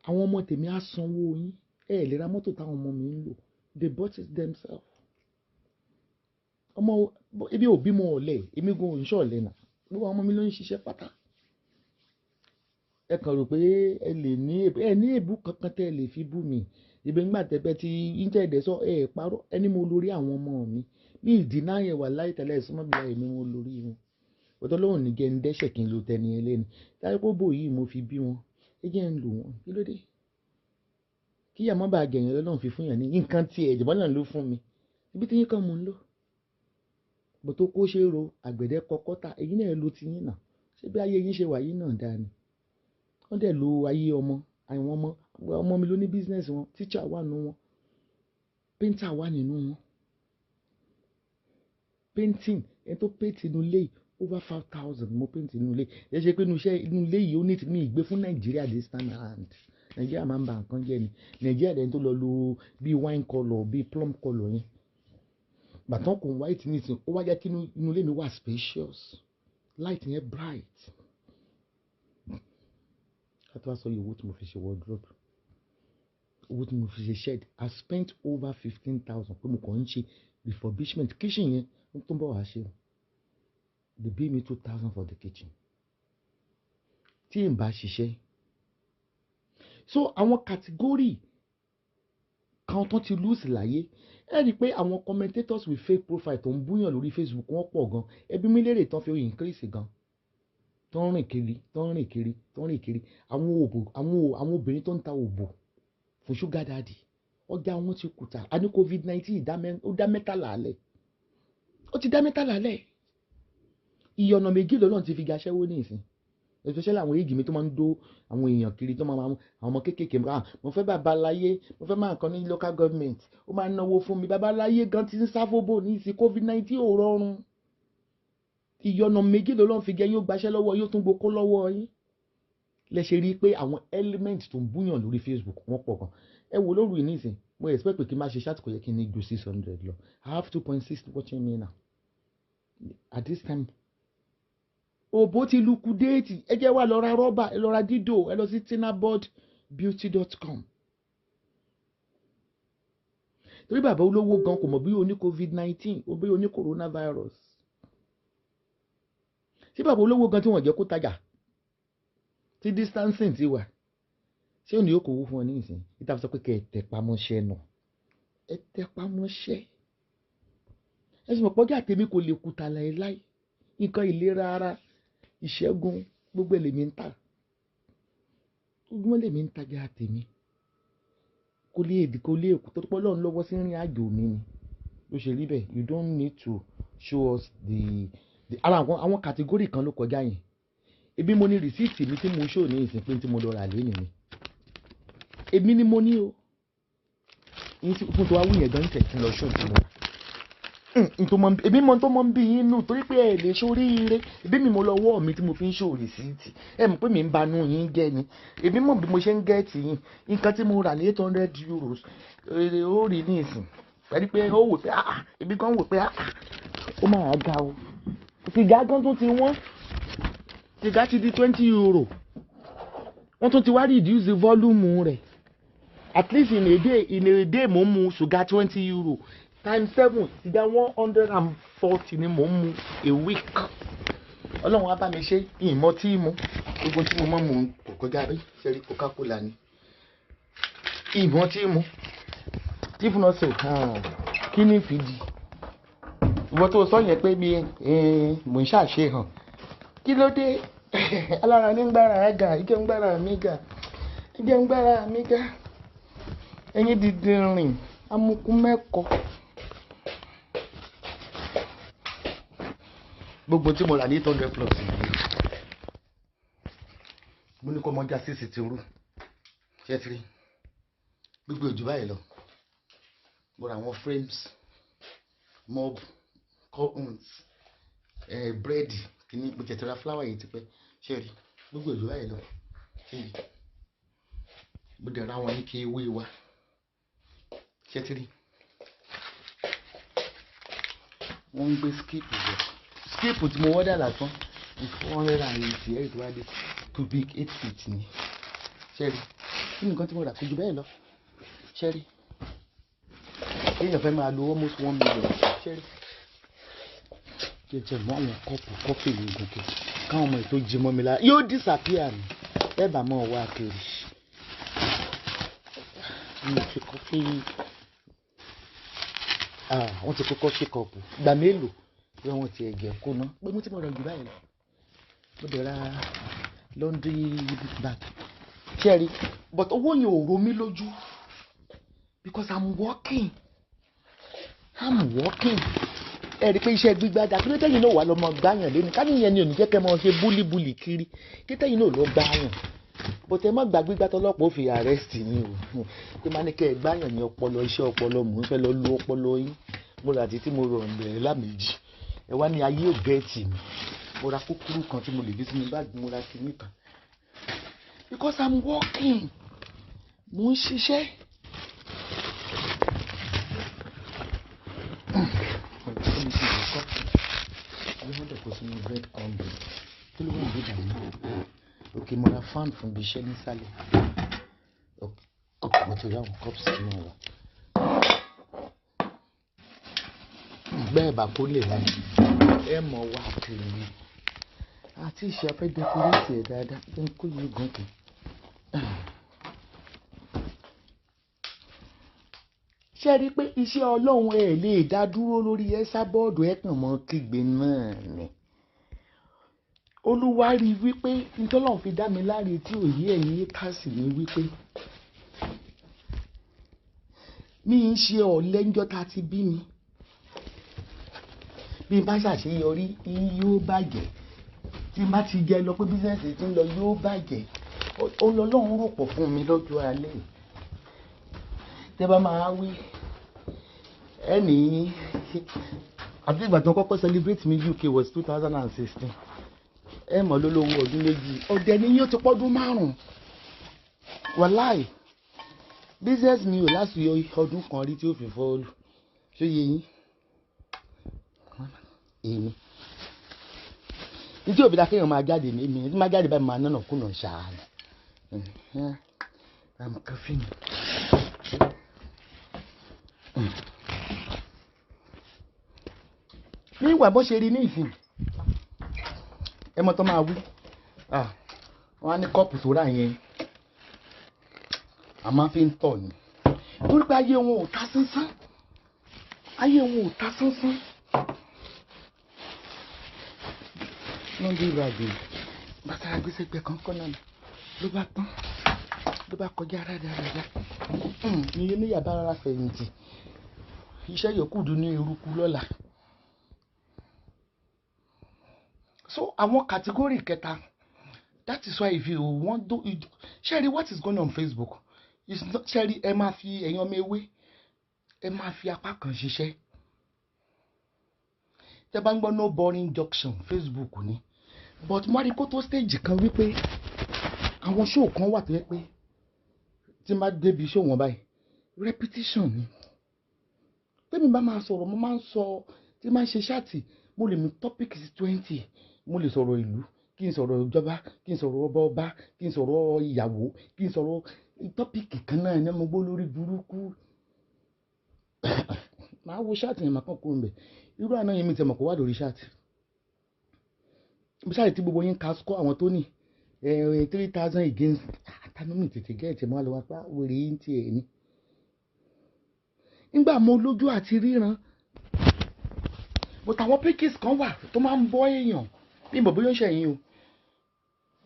Àwọn ọmọ tèmi á sanwó yín. Ẹ lè ra mọ́tò táwọn ọmọ mi ń lò. They bought it themselves. Ọmọ ebi ò bímọ ọ̀lẹ, èmi gan ò ń ṣọ̀lẹ náà. Gbogbo àwọn ọmọ mi ló ń ṣiṣẹ́ pátá. Ẹ kàn rò pé ẹ lè ní, ẹ ní èébú kankan tẹ́ ẹ lè fi bú mi. Ìbí ńgbà tẹ́pẹ́ tí íńtẹ̀ẹ̀dẹ̀ sọ ẹ parọ́, ẹni mo lórí àwọn ọmọ mi. Ní ìdí náà yẹn wà láì tẹ́lẹ̀ súnmọ́ bí i èmi mo lórí wọn. Òtọ́ lóhùn ní jẹ́ ń dẹ́ṣẹ̀ kí n lo tẹni ẹlẹ́ni. Táyé pé bò yìí mo fi bí wọn. Ẹ jẹ́ ń lò wọ́n. Kí ló dé? Kí ìyá má bàa gẹ̀yìn lọ́lọ́run fi fún yàn ní nǹkan tí ẹ̀jẹ̀ bọ́lá ló fún mi. Ibi tí yín kan mò ń lò. Bó tó kó ṣe ro àgbẹ̀dẹ kọkọ́tà, èyí náà lo ti yín náà. Ṣé bí ayé yín ṣe wà yìí náà dáa ni? Wọ́n dẹ̀ lo ayé ọmọ, àwọn ọmọ, ọmọ mi ló ní business wọn, teacher wà nínú wọn, painter wà nínú wọn. Painting, ẹni tó paint inú ilé yìí, over 5,000 mo paint inú ilé. Ẹ ṣe pé inú iṣẹ́ inú ilé yìí ó ní mi ìgbé fún Nàìjíríà this time around. Nàìjíríà máa ń ba nǹkan jẹ́ ni. Nàìjíríà dẹ̀ tó lọ lo bí wine colour, bí plum colour yẹn. Bàtàn kò white nísìn, ó wá jẹ́ kí inú ilé mi wà spacious. Light yẹn bright. Ká tó wá sọ iye owó tí mo fi ṣe wardrobe, owó tí mo fi ṣe shed. I spent over 15,000 pé mo kàn ń ṣe refurbishment kitchen yẹn tó ń bọ̀ wá ṣe o. They bill me 2,000 for the kitchen. Tí n bá ṣiṣẹ́. So àwọn category kan tó ti lose láyé, ẹ rí i pé àwọn commentators with fake profile tó ń búyàn lórí Facebook, wọ́n pọ̀ gan. Ẹbí mi lérè tán fi increase gan, tó ń rìn kiri, tó ń rìn kiri, tó ń rìn kiri. Àwọn òbò, àwọn obìnrin tó ń ta òbò fún sugar daddy, ọjà wọn ti kùtà. A ní COVID-19, ó dá mẹ́tàlá lẹ̀, ó ti dá mẹ́tàlá lẹ̀. Iye ọ̀nà méjì lọ́nà ti fi gaṣẹ́wó ní ìsìn, especially àwọn èjì mi tó máa ń dó àwọn èèyàn kiri, tó máa àwọn ọmọ kéékèèké. "Ah, mo fẹ́ babaláyé, mo fẹ́ máa kàn ní local government, ó máa náwó fún mi." Babaláyé gan ti ń sáfóbò ní ìsìn. COVID-19 ò rọrùn. Iye ọ̀nà méjì lọ́nà fi gẹ yín, ó gbaṣẹ́ lọ́wọ́ yóò tún gboko lọ́wọ́ yín. Lẹ ṣe rí i pé àwọn element tó ń búyàn lórí Facebook, wọ́n pọ̀ gan. Ẹ wo lóru yìí nísìn, mo expect pé kí n má ṣe chat, kò yẹ kí n ní ju 600 lọ. I have 2.6 watching me now at this time. Òbó ti liquidate. Ẹ jẹ́ wá lọ ra rọ́bà, ẹ lọ ra dídò, ẹ lọ sí tinabodbeauty.com, torí bàbá olówó gan kò mọ̀ bí o ní COVID-19 o, bí o ní coronavirus. Ṣé bàbá olówó gan tí wọ́n jẹ́ kó tajà, tí distancing ti wà, ṣé òní yóò kówó fún ọ ní ìsìn? Ìta fi sọ pé kẹ́ ẹ tẹpá mọ́ṣẹ́ nà, ẹ tẹpá mọ́ṣẹ́. Ẹ sì mọ̀ pọ́jà tèmi kò lè kùtà láéláé. Nǹkan ìlera ara, ìṣẹ́gun, gbogbo ẹ̀ lèmi ń tà. Ojúmọ́ lèmi ń tajà tèmi. Kó lè èdè kó lè kú tó pọ́ lọ́run lọ́wọ́ sí ìrìn àjò mi ni. Ló ṣe rí bẹ́ẹ̀. You don't need to show us the ara àwọn category kan ló kọjá yẹn. Ebi mo ní receipt mi tí mo show ní ìsìn pé tí mo lọ rà lé nìyẹn. Èmi ni mo ní o. Fún tó wá wí yẹn gan ní tẹ̀sí lọ show tí mo rà. Èmi mọ tó mọ ń bí yín nù torí pé ẹ lè ṣoríire. Ebi mi mo lọ wọ́ mi tí mo fi ń show receipt. Ẹ mọ̀ pé mi ń banú yín jẹ́ ni. Èmi mọ̀ bí mo ṣe ń gẹ́ẹ̀tì yín. Nǹkan tí mo rà ní €800 ó rí ní ìsìn. Pẹ̀lú pé ó wò pé ah, èmi gan wò pé ah, ó máa ga o. Sìgá gan tún ti wọ́n. Sìgá ti di €20. Wọ́n tún ti wá reduce the volume rẹ̀. At least in a day mo ń mu ṣùgá €20 times 7, sìgá 140 ni mo ń mu a week. Ọlọ́run á bá mi ṣe ìmọ̀ tí mu. Gbogbo tí mo mọ̀ mu kò kọjá rí, ṣe rí Coca-Cola ni. Ìmọ̀ tí mu. If not so, kí ni fìdí? Ìwọ tó sọ yẹn pé mi mò ń ṣàṣehàn. Kí ló dé? Alára ní gbára ẹ ga, ìjẹ́ ń gbára mi ga, ìjẹ́ ń gbára mi ga. Ẹyin dídìrín, amukú mẹ́kọ. Gbogbo tí mo rà ní 800 plus yìí. Mo ní kó mọ já sí sitting room. Ṣé ti rí? Gbogbo ojú báyìí lọ. Mo ra àwọn frames, mop, curtains, bread, kìíní mo tẹ̀tẹ̀ ra flower yìí tipẹ́. Ṣé rí? Gbogbo ojú báyìí lọ. Ṣé rí? Mo dẹ̀ ra àwọn ike ewé wa. Ṣé ti rí? Wọ́n ń gbé skip bọ̀. Skip tí mo order lásán is 480, ẹ̀rí tó wá dé cubic 8 feet ni. Ṣé rí? Kí ni nǹkan tí mo rà kò jù bẹ́ẹ̀ lọ? Ṣé rí? Èèyàn fẹ́ máa lo almost 1 million. Ṣé rí? Kí n tẹ̀ mọ́ àwọn kọ́ọ̀pù coffee mi gòkè. Káwọn ọmọ ètò jí mọ́ mi lára. Yóò disappear ni. Ẹ bá mọ̀ wá kiri. Mi ò fi coffee. Ah, wọ́n ti kó coffee cup. Ìgbà mélòó? Bí wọ́n ti ẹ̀gẹ̀ kó ná. Pé mo ti mọ̀ rẹ̀ jù báyìí lọ. Mo dẹ̀ ra laundry bag. Ṣé rí? But owó yẹn ò ro mí lójú. Because I'm working. I'm working. Ẹ rí i pé iṣẹ́ gbígbá dà kí ló tẹ́yìn náà wà lọ́mọ gbáyàn lẹ́nu. Ká níyẹn ni ò ní jẹ́ kẹ́ mọ ṣe bully kiri. Kí tẹ́yìn náà lọ gbáyàn. But ẹ má gba gbígbá tọ́lọ́pàá ó fi arrest yín o. Pé má ní kẹ́ ẹ gbáyàn ní ọpọlọ, iṣẹ́ ọpọlọ mò ń fẹ́ lọ lu ọpọlọ yín. Mo rà títí mo rọ̀ ǹbẹ̀rẹ̀ lámèjì. Ẹ wá ní ayé ò gẹ́ẹ̀tì mi. Mo ra kúkúrú kan tí mo lè gbé sínú báàgì, mo ra kinní kan. Because I'm working. Mo ń ṣiṣẹ́. Wọ́n dẹ̀ kó sínú bread crumb. Kí ló wà ní ìbàdàn? Ok, mo ra fan fún ibi iṣẹ́ nísàlẹ̀. Ok, mo ti rí àwọn cups tí mo rà. Bẹ́ẹ̀ bá kó lè láì. Ẹ mọ̀ wá kiri ni. Àti ìṣe afẹ́ decorate ẹ̀ dáadáa. Jẹ́ n kó yìí gòkè. Ṣé ẹ rí i pé iṣẹ́ Ọlọ́run ẹ̀ lè dá dúró lórí ẹ́sà bọ́ọ̀dù, ẹ̀ kàn mọ́ kígbe náà ni. Olúwa rí i wípé ntọ́lọ́run fi dá mi láre tí òye ẹ̀yin kásì ní wípé mi ń ṣe ọ̀lẹ ńjọ́ tá a ti bí mi. Bí n bá ṣàṣeyọrí yóò bàjẹ́. Tí n bá ti jẹ lọ pé business ti ń lọ yóò bàjẹ́. Ó lọ lọ́run rò pọ̀ fún mi lọ́jọ́ alẹ́. Tẹ́ bá máa wí ẹnì àti ìgbà tó kọ́kọ́ celebrate mi UK was 2016. Ẹ mọ̀ lólówó ọdún 2 ọdẹ ni yóò ti pọ́dún 5. Wàláì, business mi ò láti ọdún kan rí tí ó fi fọ́ọ̀lù. Ṣé yé yín? Èmi ní tí òbí dá kéèyàn máa jáde ní èmi tí máa jáde báyìí, máa nánà kùnà ṣáà ni. I'm coughing. Ní ìwà bó ṣe rí ní ìsìn, ẹ mọ tó máa wí, wọ́n á ní kọ́ọ̀pù tó rà yẹn a máa fi ń tọ̀ ni, torí pé ayé wọn ò ta sánsán, ayé wọn ò ta sánsán. Lọ́ndé ìbàdí bàtà agbésẹ́gbẹ́ kan kọ́ náà ló bá tán. Ló bá kọjá rádaràda ní ilé níyà bá rárá fẹ̀yìntì, iṣẹ́ yòókù dùn ní eruku lọ́la. So àwọn category kẹta, that is why if you want do ṣẹ́rí, what is going on Facebook is not, ṣẹ́rí, ẹ máa fi ẹ̀yin ọmọ ewé, ẹ máa fi apá kan ṣiṣẹ́. Tẹ́ bá ń gbọ́ no boring junction, Facebook ni. But mo rí kó tó stage kan wípé àwọn show kan wà tó yẹ pé tí n bá débi show wọn báyìí, repetition ni. Tẹ́mi bá máa sọ̀rọ̀, mo máa ń sọ, tí máa ń ṣe chat, mo lè mú topic sí 20. Mo lè sọ̀rọ̀ ìlú, kí n sọ̀rọ̀ ìjọba, kí n sọ̀rọ̀ ọba ọba, kí n sọ̀rọ̀ ìyàwó, kí n sọ̀rọ̀ topic kan náà ní mo gbọ́ lórí burúkú. Màá wo chat yẹn, màá kàn kúrò níbẹ̀. Irú àná yẹn, mi tẹ̀ mọ̀ kó wà lórí chat. Mo ṣáà tí gbogbo yín ka score àwọn tó ní 3,000 against àtànú mi tètè gẹ́ẹ̀tì mọ́ àlọ́ wá pé wèrè yín tiẹ̀ ní. Nígbà mo lójú àti ríran, but àwọn pages kan wà tó máa ń bọ́ èèyàn bí mo bóyá ń ṣẹ̀yìn o.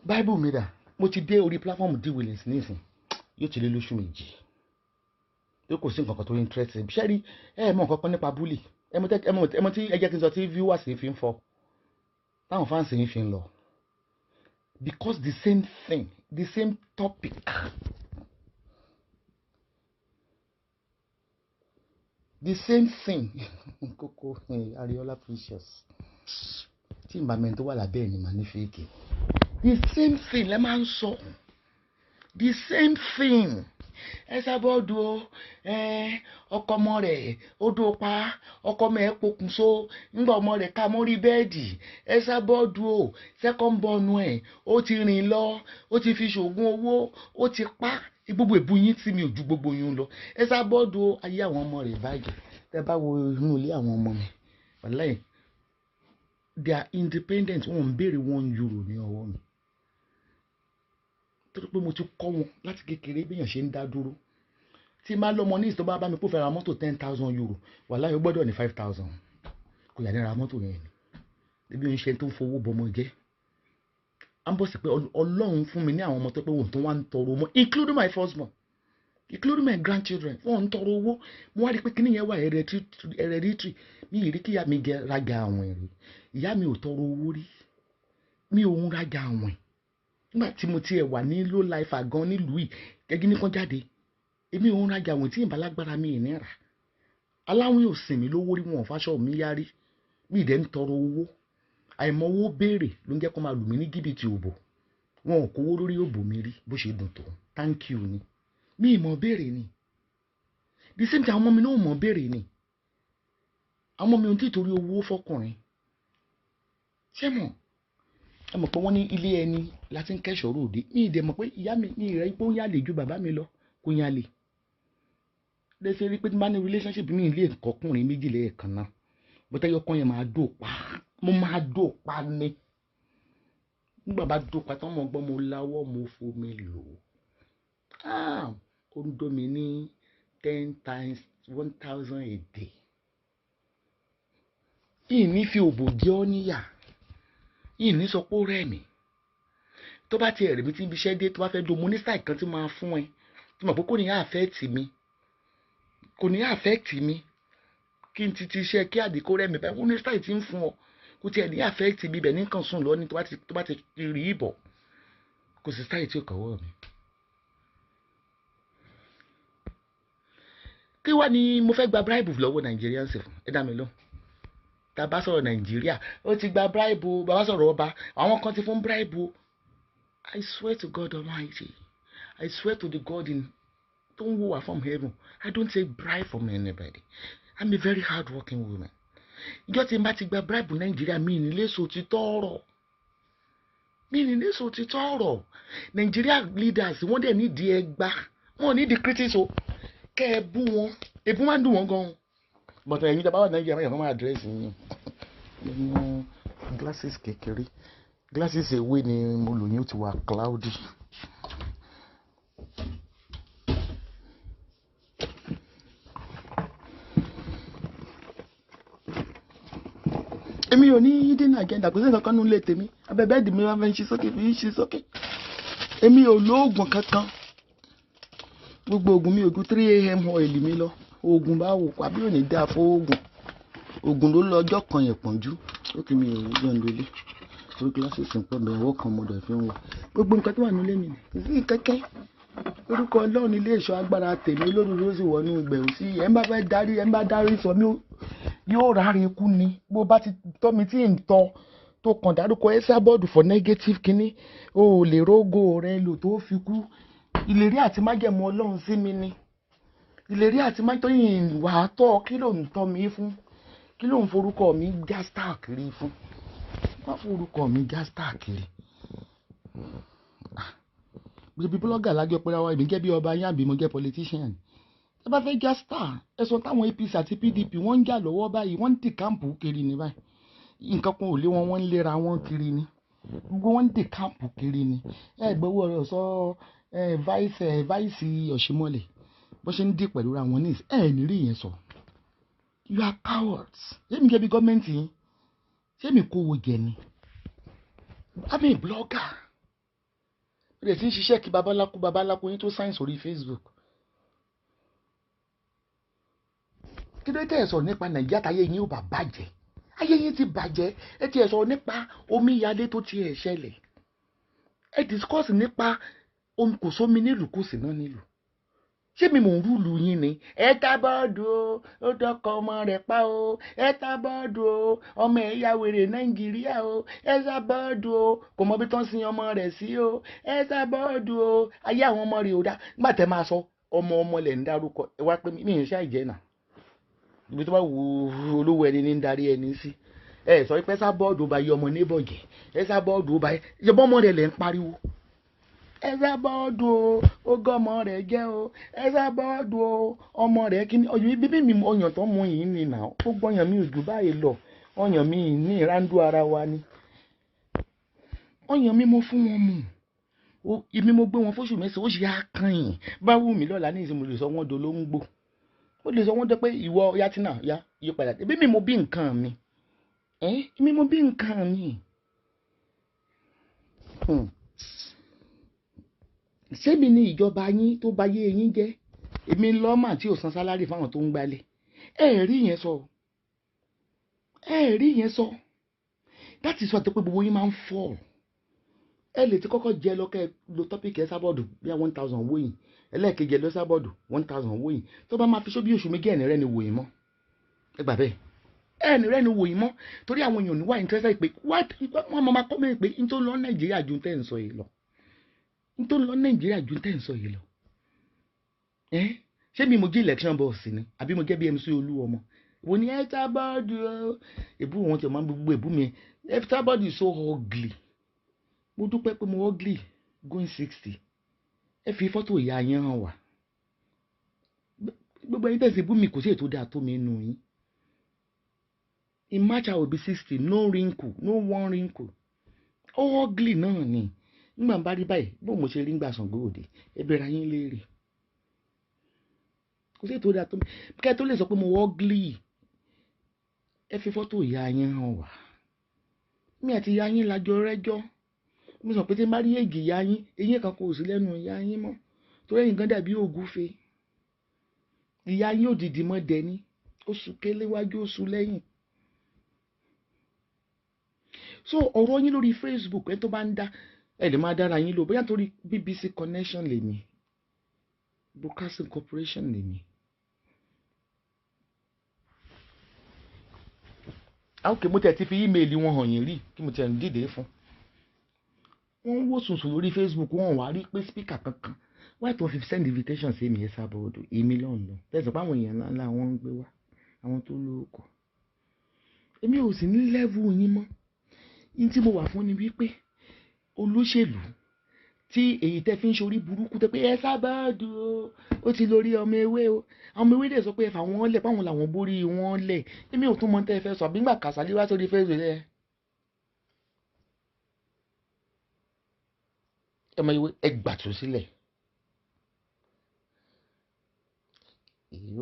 Bible mi dà? Mo ti dé orí platform D Williams nísìn, yóò ti lé lóṣù 2 tó kò sí nǹkan kan tó interest. Ṣé rí, ẹ mọ nǹkan kan nípa bully, ẹ mọ tí ẹ jẹ́ kí n sọ tí viewers fi ń fọ, táwọn fans yín fi ń lọ, because the same thing, the same topic, the same thing. Kókó Ariola Precious tí ìbámẹ́ni tó wà lábẹ́ ẹ̀ ni màá ní fake. The same thing lẹ́ máa ń sọ, the same thing. Ẹ sábọ́ọ̀dù o, ọkọ ọmọ rẹ̀ ó dó pa, ọkọ ọmọ ẹ̀ pokùnso ńgbà ọmọ rẹ̀ ká mórí bẹ́ẹ̀dì. Ẹ sábọ́ọ̀dù o, second born ẹ̀ ó ti rìn lọ, ó ti fi ṣoògùn owó, ó ti pa. Gbogbo èbú yín tí mi ò ju gbogbo yín lọ. Ẹ sábọ́ọ̀dù o, ayé àwọn ọmọ rẹ̀ bàjẹ́. Tẹ bá wo inú ilé àwọn ọmọ mi, wàláhì, they are independent. Wọn ń béèrè €1 ní ọwọ́ mi, torí pé mo ti kọ́ wọn láti kékeré béèyàn ṣe ń dá dúró. Tí máa lọ́mọ ní ìsìn tó bá bá mi kó fẹ́ ra mọ́tò €10,000, wàláhì, ó gbọ́dọ̀ ní 5,000. Kò yà ní ra mọ́tò yẹn ni ebi ń ṣe tó ń fowó bọmọ jẹ́. À ń bọ̀ sí pé Ọlọ́run fún mi ní àwọn ọmọ tó pé wọn tó wá ń tọrọ ọmọ, including my first born, including my grandchildren. Wọn ń tọrọ owó. Mo wá rí i pé kíní yẹn wà hereditary. Mi ì rí kí ìyá mi gẹ rajà àwìn rí. Ìyá mi ò tọrọ owó rí. Mi ò ń rajà àwìn. Nígbà tí mo tiẹ̀ wà ní low life gan nílùú yìí, gẹ́gẹ́ nìkan jáde, èmi ò ń rajà àwìn. Tí ìbálágbára mi ì ní rà, aláwìn ò sìn mí lówó rí. Wọn ò fáṣọ mi yárí. Mi ì dẹ̀ ń tọrọ owó. Àìmọ̀ owó béèrè ló ń jẹ́ kó máa lù mí ní jìbìtì òbò. Wọn ò kówó lórí òbò mi rí. Bó ṣe dùn tó, thank you ni. Mi ì mọ̀ béèrè ni. The same thing, àwọn ọmọ mi náà ò mọ̀ béèrè ni. Àwọn ọmọ mi ò tí ì torí owó fọkùnrin. Ṣé mọ̀, ẹ mọ̀ pé wọ́n ní ilé ẹni láti ń kẹ́sọ̀ọ́ ròde. Mi ì dẹ̀ mọ̀ pé ìyá mi ní ìrẹ́ pé ó yàlè ju bàbá mi lọ, kó yàlè lẹ́sẹ̀ rí pé tí n bá ní relationship, mi ì lè kọkùnrin méjì lẹ́ẹ̀kan náà. Bọ́tẹ́ yọkàn yẹn máa dò pa, mo máa dò pa ni. Nígbà bá dò pa tán, mo gbọ́, mo láwọ́, mo fomi lò ó, ó ń dó mi ní 10 times 1,000 a day. Ìní fi òbò jẹ́ ọ́ níyà, ìní sọ pé ó rẹ̀ mí. Tó bá tiẹ̀ rẹ̀ mí tí ibi iṣẹ́ dé, tó bá fẹ́ do, mo ní style kan tí máa fún ẹ tí mo pé kò ní affect mi, kò ní affect mi. Kí n ti ti iṣẹ́ kí àdìkó rẹ̀ mí báyìí, ó ní style tí ń fún ọ, kò tiẹ̀ ní affect mi. Ibẹ̀ ní kàn sùn lọ ní tó bá ti rí ìbọ̀. Kò sí style tí ò kọ́wọ́ mi. Kí wá ni mo fẹ́ gba bribe lọ́wọ́ Nigerians fún? Ẹ dá mi lóhùn. Tá a bá sọ̀rọ̀ Nàìjíríà, ó ti gba bribe o. Bàbá sọ̀rọ̀ ọba, àwọn kan ti fún bribe o. I swear to God Almighty, I swear to the God in tó ń wò wá from heaven, I don't take bribe from anybody. I'm a very hard working woman. Ìjọ tí n bá ti gba bribe Nàìjíríà, mi ní lè sọ òtítọ́ ọ̀rọ̀, mi ní lè sọ òtítọ́ ọ̀rọ̀. Nàìjíríà leaders, wọ́n dẹ̀ nídìí ẹgbà, wọ́n nídìí critics o. Kẹ́ ẹ bú wọn, èbú máa ń dùn wọ́n gan-an. But ẹ̀yin tí a bá wà Nàìjíríà, máa yàn kó máa address yín nínú glasses kékeré. Glasses ewé ni mo lò yín, ó ti wà cloudy. Èmi ò ní hidden agenda. Kò sí nǹkan kan nínú ilé tèmi. Abẹ́ bẹ́ẹ̀dì mi máa fẹ́ ń ṣí sókè, fi ń ṣí sókè. Èmi ò lóògùn kankan. Gbogbo oògùn mi ò ju 3 a.m. oil mi lọ. Oògùn báwo? Àbí ò ní dáa fún oògùn? Oògùn ló lọ ọjọ́ kan yẹn pọ̀njú. Ó kì í mi ò ní jẹun lólé torí kíláàsì ń pọ̀ bẹ́ẹ̀, ọwọ́ kan mo dẹ̀ fi ń wà. Gbogbo nǹkan tó wà nílé mi kò sí kẹ́kẹ́. Orúkọ Ọlọ́run ilé ìṣọ́ agbára tèmi, olódodo sì wọnú ìgbẹ̀rù sí. Ẹ̀ ń bá fẹ́ darí, ẹ̀ ń bá darí sọ mí, yóò ráre ikú ni. Bó bá ti tọ́ mi tí ń tọ́ tó kàn dárúkọ Esabod for negative kínní, o ò lè rógó rẹ lò tó fi kú. Ìlérí àti májẹ̀mú Ọlọ́run sí mi ni ìlérí àti májẹ̀mú ìwà tọ́. Kí ló ń tọ́ mi fún? Kí ló ń forúkọ mi já star kiri fún? Má forúkọ mi já star kiri. Bíbí blogger lájọ pé ra èmi jẹ́ bí ọba yín àbí mo jẹ́ politician? Ẹ bá fẹ́ já star, ẹ sọ táwọn APC àti PDP wọ́n ń jà lọ́wọ́ báyìí, wọ́n ń dì camp kiri ní báyìí. Nǹkan kan ò lé wọn, wọ́n ń léra wọn kiri ni. Gbogbo wọn ń dì camp kiri ni. Ẹ gbowó ọ̀rọ̀ sọ ẹ vice ẹ vice Ọ̀ṣìmọ̀lẹ̀ bó ṣe ń dì pẹ̀lú ra wọn ní ẹ ní rí yẹn sọ. You are cowards. Ṣé mi jẹ́ bí gọ́ọ̀mẹ̀ntì yín? Ṣé mi kówó jẹ ni? I'm a blogger. Ó lè ti ń ṣiṣẹ́ kí babaláku babaláku yín tó sign sórí Facebook. Kí ló tẹ̀ sọ̀rọ̀ nípa Nàìjíríà táyé yín ò bá bàjẹ́? Ayé yín ti bàjẹ́. Ẹ ti ẹ̀ sọ̀rọ̀ nípa omíyalé tó ti ẹ̀ ṣẹlẹ̀. Ẹ discuss nípa kò sómi nílùú, kò sí náà nílùú. Ṣé mi mò ń rule yín ni? Ẹ tá bọ́ọ̀dù o, ó dọ́kọ̀ ọmọ rẹ̀ pa o. Ẹ tá bọ́ọ̀dù o, ọmọ ẹ̀ ya wèrè Nàìjíríà o. Ẹ sá bọ́ọ̀dù o, kò mọ bí tán sin ọmọ rẹ̀ sí o. Ẹ sá bọ́ọ̀dù o, ayé àwọn ọmọ rẹ̀ ò dá. Nígbà tẹ́ máa sọ ọmọ ọmọ lẹ̀ ń dárúkọ, ẹ wá pé mi ì ṣàìjẹ́ nà. Ibi tó bá wù olówó ẹni ní ń darí ẹni sí. Ẹ sọ pé sá bọ́ọ̀dù bá yẹ ọmọ níbọ̀ jẹ́. Ẹ sá bọ́ọ̀dù bá yẹ ọmọ rẹ̀ lẹ̀ ń pariwo. Ẹ sá bọ́ọ̀dù o, ó gọ́mọ rẹ̀ jẹ́ o. Ẹ sá bọ́ọ̀dù o, ọmọ rẹ̀ kí ni ọyàn bíbí mi, ọyàn tó mú yìí ni nà ó gbọ́yàn mi ò jù báyìí lọ. Ọyàn mi ní ìrándú ara wa ni ọyàn mi mo fún wọn mu. Èmi mo gbé wọn fóṣù 9, ó ṣe á kàn yín. Bá wù mí lọ́la ní ìsìn, mo lè sọ wọ́n dolóńgbò, ó lè sọ wọ́n dẹ́ pé ìwọ yatina ya yí padà. Ẹbí mi mo bí nǹkan mi, èmi mo bí nǹkan mi. Ṣé mi ni ìjọba yín tó bà yé yín jẹ́? Èmi lọ́mà tí ò san salary fáwọn tó ń gbálẹ̀. Ẹ rí yẹn sọ, ẹ rí yẹn sọ. That is why tó pé gbogbo yín máa ń fall. Ẹ lè ti kọ́kọ́ jẹ lọ́kẹ́ lo topic Esabod bí i 1,000 wòyìn, ẹlẹ́ẹ̀kejì ẹ lọ Esabod 1,000 wòyìn. Tó bá máa fi só bí oṣù 2, ẹ̀ní rẹ̀ ni wòyìn mọ́. Ẹ gbà bẹ́ẹ̀, ẹ̀ní rẹ̀ ni wòyìn mọ́, torí àwọn èèyàn ní wà interested pé wọ́n máa kọ́ mẹ́rin pé n tó lọ Nàìjíríà ju tẹ́ ń sọ yìí lọ, n tó lọ Nàìjíríà ju tẹ́ ń sọ yìí lọ. Ẹ ṣé mi mo jẹ́ election boss ni àbí mo jẹ́ bí MC Olúọmọ? Wo ni Esabod o, èbú wọn ti máa ń gbogbo èbú mi. Esabod is so ugly. Mo dúpẹ́ pé mo ugly going 60. Ẹ fi fọ́tò ìyá yín hàn wá. Gbogbo ẹ̀yin tẹ̀sí bú mi, kò sí ètò dáa tó mi nù yín. In March I will be 60. No wrinkle, no one wrinkle. Ugly náà ni nígbà bá rí báyìí bó mo ṣe rí ngbà Ṣàngó Òde. Ẹ bẹ̀rẹ̀ ayín léèrè, kò sí ètò dáa tó mi. Kẹ́ ẹ tó lè sọ pé mo ugly, ẹ fi fọ́tò ìyá yín hàn wá. Mi àti ìyá yín lájọ rẹ́jọ́. Mo sọ pé tí n bá rí èjì ìyá yín, eyín kan kò sí lẹ́nu ìyá yín mọ́, torí ẹ̀yin gan dàbí ògúfe. Ìyá yín òdìdí mọ́ dẹni, ó sùn kéléwájú, ó sùn lẹ́yìn. So ọ̀rọ̀ yín lórí Facebook, ẹ tó bá ń dá ẹ lè máa dára yín lò, bóyá torí BBC connection lèmi, Broadcasting Corporation lèmi. Ok, mo tẹ̀ ti fi email wọn hàn yín rí kí mo tẹ̀ ń dìde fún wọ́n ń wò sùnsùn lórí Facebook. Wọ́n wá rí pé speaker kankan why tó fi send invitation sí mi. Esabod, èmi lọ́nà tẹ̀sán pé àwọn èèyàn ńláńlá wọ́n ń gbé wá, àwọn tó lóko. Èmi ò sì ní level yín mọ́. Yín tí mo wà fún ni wípé olóṣèlú tí èyí tẹ́ fi ń ṣorí burúkú tẹ́ pé Esabod o, ó ti lórí ọmọ ewé o. Àwọn ọmọ ewé dẹ̀ sọ pé ẹ fà wọ́n lẹ̀, páwọn làwọn borí wọn lẹ̀. Èmi ò tún mọ tẹ́ ẹ fẹ́ sọ. Àbí ńgbà Kàsálí wá sórí Facebook ẹ ọmọ ewé, ẹ gbàtú sílẹ̀ èyí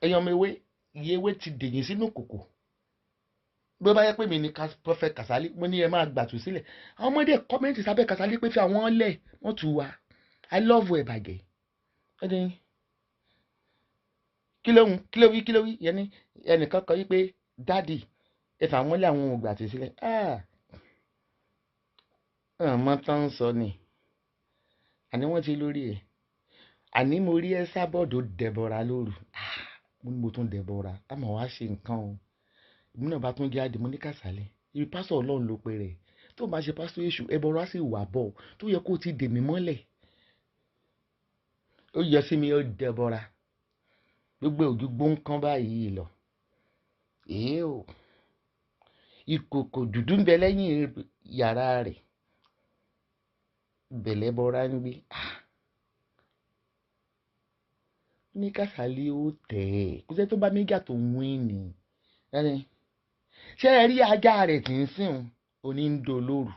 ẹ̀yin ọmọ ewé, ìyẹ́ ewé ti dèyìn sínú kòkò. Bí ó bá yẹ pé mi ni Prophet Kasali, mo ní ẹ máa gbàtú sílẹ̀. Àwọn ọmọdé comment sábẹ́ Kasali pé fi àwọn lẹ̀ wọ́n tù wá. I love ẹ bàjẹ́. Ẹni kí ló ń kí ló wí kí ló wí yẹn ní ẹnìkan kọ wípé daddy ẹ fà wọ́n lé àwọn ògbà tì sílẹ̀. Ọmọ tán ń sọ ni àní wọ́n ti lórí ẹ̀. Àní mo rí ẹ sábọ̀dọ̀ dẹ̀bọ̀ra lóru. Mo ní mo tún dẹ̀bọ̀ra àmọ́ wá ṣe nǹkan o. Èmi náà bá tún jáde, mo ní Kàsálí ibi pásọ̀ Ọlọ́run ló pe rẹ̀ tó bá ṣe pásọ̀ èṣù ẹbọra sì wà bọ̀ tó yẹ kó ti dè mí mọ́lẹ̀. Ó yọ sí mi, ó dẹ̀bọ̀ra gbogbo ojú gbóǹkan báyìí lọ. Èé o, ìkòkò dúdú ń bẹ lẹ́yìn yàrá rẹ̀ bẹ̀lẹ́ bọ́ra ń gbé. Ní Kàsálí ó tẹ̀ ẹ́ kó sẹ́ tó bá méjà tó ń wí ni. Ṣé ẹ rí ajá rẹ̀ tí ń sìn òní ń dolóru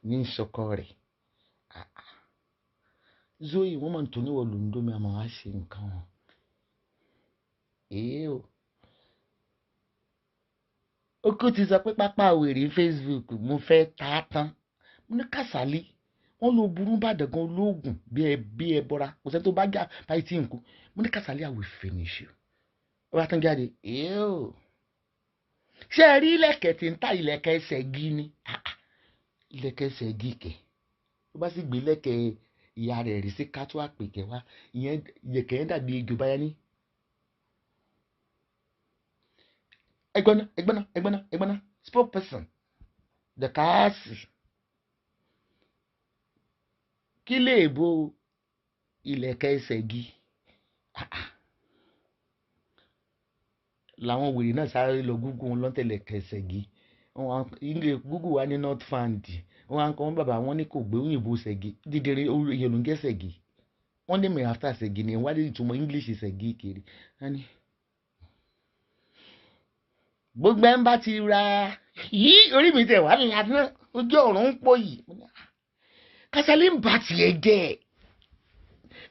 ní sọkọ rẹ̀. Zoe wọ́n máa ń tó níwọ̀ lòún dómi àmọ́ wá ṣe nǹkan wọn. Èé o, ó kú ti sọ pé pápá wèrè Facebook mo fẹ́ ta á tán. Mo ní Kàsálí wọ́n lo burú bàdàn gan olóògùn bí ẹ bọ́ra kò sẹ́ni tó bá jà báyìí tí n kú. Mo ní Kàsálí I will finish you. Ó bá tán jáde. Èé o, ṣé ẹ rí ilẹ̀kẹ̀ tí ń ta ilẹ̀kẹ̀ ẹsẹ̀ gí ni? Ilẹ̀kẹ̀ ẹsẹ̀ gí kẹ̀. Ó bá sì gbé ilẹ̀kẹ̀ ìyá rẹ̀ rí sí kátó àpèkẹ́ wá, ìyẹn ilẹ̀kẹ̀ yẹn dàbí ejò báyá ní. Ẹgbọ́n ẹgbọ́n ẹgbọ́n ẹgbọ́n spokesperson the káàsì kí lè bo ilẹ̀kẹ̀ ẹsẹ̀ gí? Làwọn wèrè náà sáré lọ Google wọn lọ́tẹ̀lẹ̀ kẹsẹ̀ gí. Ilé Google wa ní not found. Wọ́n á kọ́ wọn bàbá wọn ní kò gbé òyìnbó ṣẹ̀gí dídìrín èyàn ló ń gẹ́ ṣẹ̀gí. Wọ́n ní mi after ṣẹ̀gí ni wọ́n á lè túmọ̀ English ṣẹ̀gí kiri. Gbogbo ẹ̀ ń bá ti ra yí orí mi tẹ̀ wá lánàá ojú ọ̀run ń pọ̀ yìí. Kàsálí ń bà tiẹ̀ jẹ́.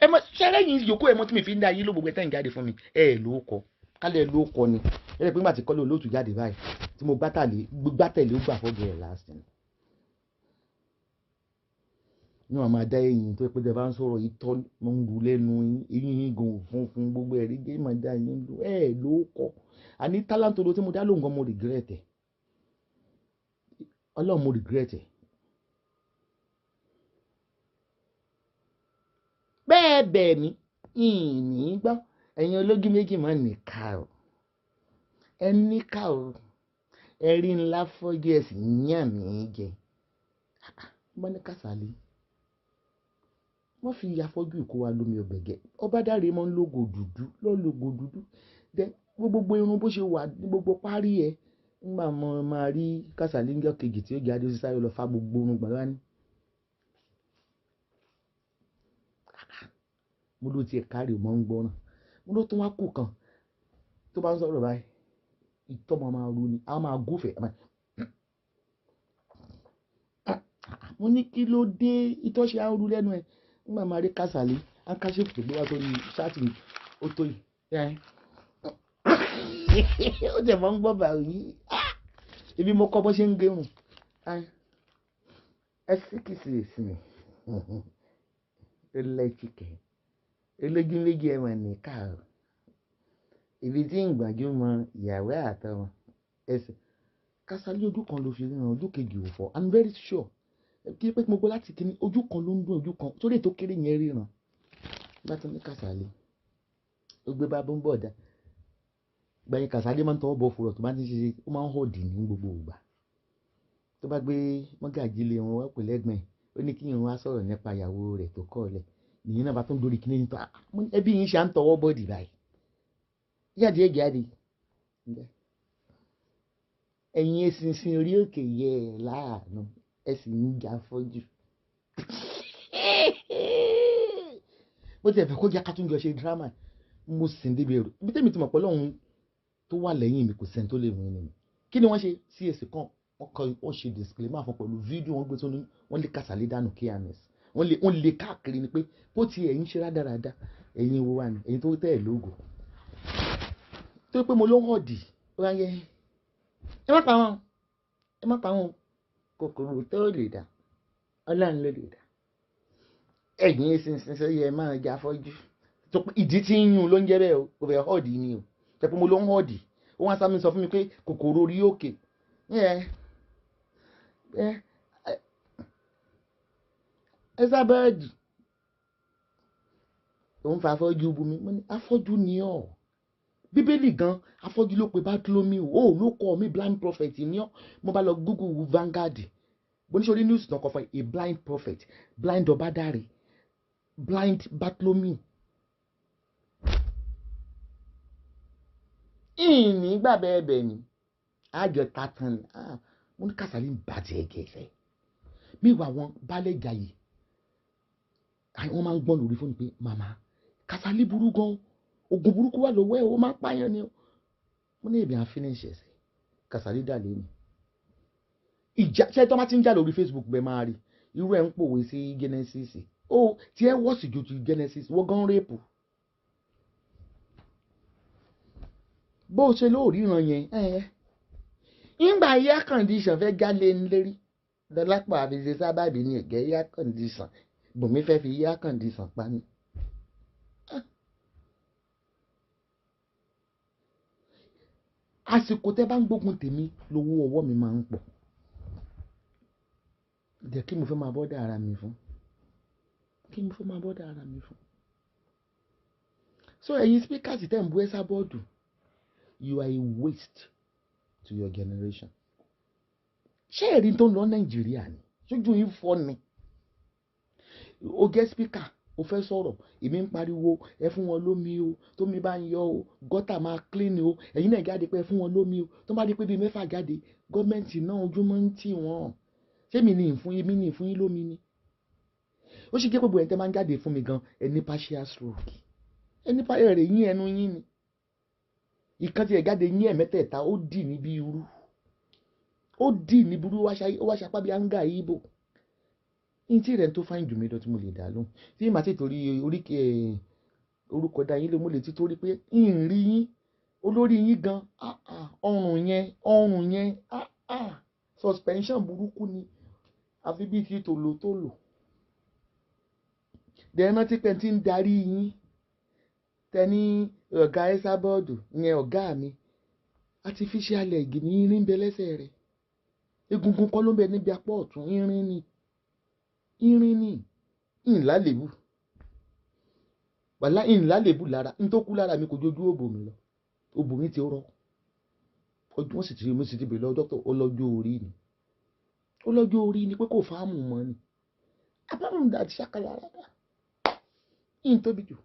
Ẹ mọ ṣẹlẹ̀ yìí yòókù ẹ mọ tí mi fi ń dá yín ló gbogbo ẹ tẹ́ ń jáde fún mi. Ẹ ló kọ kálẹ̀ ló kọ ni ẹ lè pé nígbà tí kọ́lé olóòtú jáde báyìí tí mo gbátẹ̀lé ó gbà fọ́gẹ̀ ẹ̀ last ni. Ní wọn máa dá eyín tó pé tẹ bá ń sọ̀rọ̀ ìtọ́ ló ń ru lẹ́nu eyín yín gan funfun gbogbo ẹ̀rí gé máa dá eyín lò ẹ̀ ló kọ. Àní talent olo tí mo dá lóhùn gan mo regret ẹ̀. Ọlọ́run mo regret ẹ̀. Bẹ́ẹ̀ bẹ́ẹ̀ ni ìní gbọ́ ẹ̀yin olójú méjì máa nìka o, ẹ níkà o, ẹ rí ńlá fọ́jú ẹ sì yàn mí jẹ. Wọ́n ní Kàsálí wọ́n fi afọ́jú ìkó wa lómi ọbẹ̀ gẹ. Ọba dáre mọ́ ń lógo dúdú lọ́lọ́gò dúdú dẹ gbogbo irun bó ṣe wà ní gbogbo parí ẹ. Nígbà mo máa rí Kàsálí níjọ́ kejì tí ó jáde ó sì sáré lọ fa gbogbo irun gbàgbá ní. Mo ló tiẹ̀ kárì mọ́ ń gbọ́ràn. Mo ló tún wá kù kan tó bá ń sọ̀rọ̀ báyìí ìtọ́ máa máa ru ni a máa gúfèé. Mo ní kí ló dé ìtọ́ ṣe á ń ru lẹ́nu ẹ̀. Nígbà máa rí Kàsálí handkerchief tó gbé wá sórí ṣáàtì ó tó yìí. Ó tẹ̀ mọ́ ń gbọ́ báyìí. Ibi mo kọ́ bó ṣe ń gérun. Ẹ sì kìsì sí mi. Ó lẹ́tìkẹ̀. Olójú méjì ẹ mọ̀ nìka o. Ibi tí ń gbàjúmọ̀ ìyàwó àtọmọ ẹsẹ̀. Kàsálí ojú kan ló fi ríran, ojú kejì ò fọ́. I'm very sure. Kí pé mo gbọ́ láti kíní ojú kan ló ń dún ojú kan torí ètò kéré yẹn ríran. Bá ti ní Kàsálí ó gbé bá bọ́ńbọ̀ dá. Gbẹ̀yìn Kàsálí máa ń tọwọ́ bọ fùrọ̀ tó bá ti ń ṣe ó máa ń họ̀dì ní gbogbo ìgbà. Tó bá gbé mọ́gàjí lé wọn wá pẹ̀lú ẹ̀gbọ́n ẹ̀ ó ní kí ìyẹn wá sọ̀rọ̀ nípa ìyàwó rẹ̀ tó kọ̀ lẹ̀. Nìyẹn náà bá tún dórí kíní nípa ẹbí yín ṣe à ń tọwọ́ bọ́ọ̀dì báyìí. Jáde jáde. Ẹ̀yin eṣinṣin orí òkè yẹ ẹ̀ láàánú ẹ sì ń jà fọ́jú. Bó ti ẹ̀ fẹ́ kó jẹ́ ká tún jọ ṣe dírámà mo sì ń débi èrò. Ibi tẹ́mi ti mọ̀ pé Ọlọ́run tó wà lẹ́yìn mi kò sẹ́ni tó lè win ni. Kí ni wọ́n ṣe? CAC kan wọ́n kọ wọ́n ṣe disclaimer fún pẹ̀lú fídíò wọ́n gbé tó ní wọ́n lé Kàsálí dànù KMS. Wọ́n lé káàkiri ni pé bó ti ẹ̀yin ṣe rádaràda ẹ̀yin wo wà ní ẹ̀yin tó tẹ̀ ẹ̀ lógo. Tó pé mo ló hàn dì ó wáyé Ẹ má pa wọn, ẹ má pa wọn. Kòkòrò tó lè dà, Ọlọ́run ló lè dà. Ẹ̀yìn eṣinṣin ṣe yẹ máa jà fọ́jú. Ìdí tí ń yún ló ń jẹ́ bẹ́ẹ̀ o, kò fẹ́ họ́ọ̀dì ni o. Tẹ̀pẹ́ mo ló ń họ́ọ̀dì. Ó wá sámi sọ fún mi pé kòkòrò orí òkè. Ẹ sábẹ́ẹ̀dì. Òun fa afọ́jú bu mi. Mo ní afọ́jú ni ọ́. Bíbélì gan, afọ́jú ló pe Bartholomew. Ó ló kọ́ mi blind prophet ni ọ́. Mo bá lọ Google Vanguard. Mo ní sórí news náà kọ fún a blind prophet, blind Ọbádáre, blind Bartholomew. Ìní gbà bẹ́ẹ̀ bẹ́ẹ̀ ni àjọ tatan ni mo ní Kàsálí ń bá tiẹ̀ gẹ̀ẹ́sẹ̀. Míwà wọn balẹ̀ jàyè, wọ́n máa ń gbọ́n lórí fóònù pé màmá Kàsálí burú gan, oògùn burúkú wà lọ́wọ́ ẹ̀, ó máa ń pààyàn ni. Mo ní èmi à ń finish ẹ̀sẹ̀ Kàsálí dà lé mi. Ìjà ṣé tó bá ti ń jà lórí Facebook bẹ́ẹ̀ máa rí irú ẹ̀ ń pòwe sí Genesis. Ó tí ẹ wọ́ọ̀sì ju ti Genesis, wọ́n gan rèpù. Bó o ṣe lóòríran yẹn, ńgbà air condition fẹ́ gálé lérí lọ́lápọ̀ àfẹsẹ̀ sábàbí ní ẹ̀gẹ́ air condition, Bùnmi fẹ́ fi air condition pa mí. Àsìkò tẹ́ bá ń gbógun tèmi lówó ọwọ́ mi máa ń pọ̀. Jẹ́ kí mo fẹ́ máa bọ́dà ara mi fún. Kí mo fẹ́ máa bọ́dà ara mi fún. So ẹ̀yin speakers tẹ́ ń bú ẹ́sà bọ́ọ̀dù, you are a waste to your generation. Ṣé ẹ̀rí tó ń lọ Nàìjíríà ni? Ṣojú yín fọ́ ni. O gẹ́ speaker, o fẹ́ sọ̀rọ̀, èmi ń pariwo, ẹ fún wọn lómi o, tómi bá ń yọ o, gọ́tà máa clean o, ẹ̀yin náà jáde pé ẹ fún wọn lómi o, tó bá di pé bíi mẹ́fà jáde, gọ́ọ̀mẹ̀ntì náà ojúmọ́ ń tì wọ́n. Ṣé mi ní ìfún yín, mi ní ìfún yín lómi ni? Ó sì jẹ́ pé gbogbo ẹ̀ tẹ́ máa ń jáde fún mi gan, ẹ ní partial stroke. Ẹ ní partial rẹ̀ yín ẹnu yín ni. Ìkan tí ẹ̀ jáde yín ẹ̀mẹ́tẹ̀ẹ̀ta, ó dì níbi irú. Ó dì níbi irú, ó wá ṣapá bí áńgà Ìgbò. Ní tí rẹ̀ tó fáìn jù mí lọ tí mo lè dá lóhùn. Tí màá ti torí orúkọ dá yín lé, mo lè ti torí pé ń rí yín, olórí yín gan, ọrùn yẹn, suspension burúkú ni, àfi bíi ti tòlótòló. Dẹ̀ẹ́nà tí pẹ́ ti ń darí yín, tẹ́ni ọ̀gá ẹ́sà bọ́ọ̀dù yẹn ọ̀gá mi, artificial leg ní irin ń bẹ lẹ́sẹ̀ rẹ̀. Egungun kọ́ ló ń bẹ níbi apá ọ̀tún, irin ni. Irin ni. Ìnlá lèbù. Wàlá ìnlá lèbù lára. N tó kú lára mi kò jojú òbò mi lọ. Òbò mi ti rọ. Ọdún wọ́n sì ti mú sí ti bèrè lọ dókítà, ọlọ́jọ́ orí ni. Ọlọ́jọ́ orí ni pé kò fáàmù mọ́ ni. Apart from that, ṣàkàlà rárá. Ìyìn tóbi jù.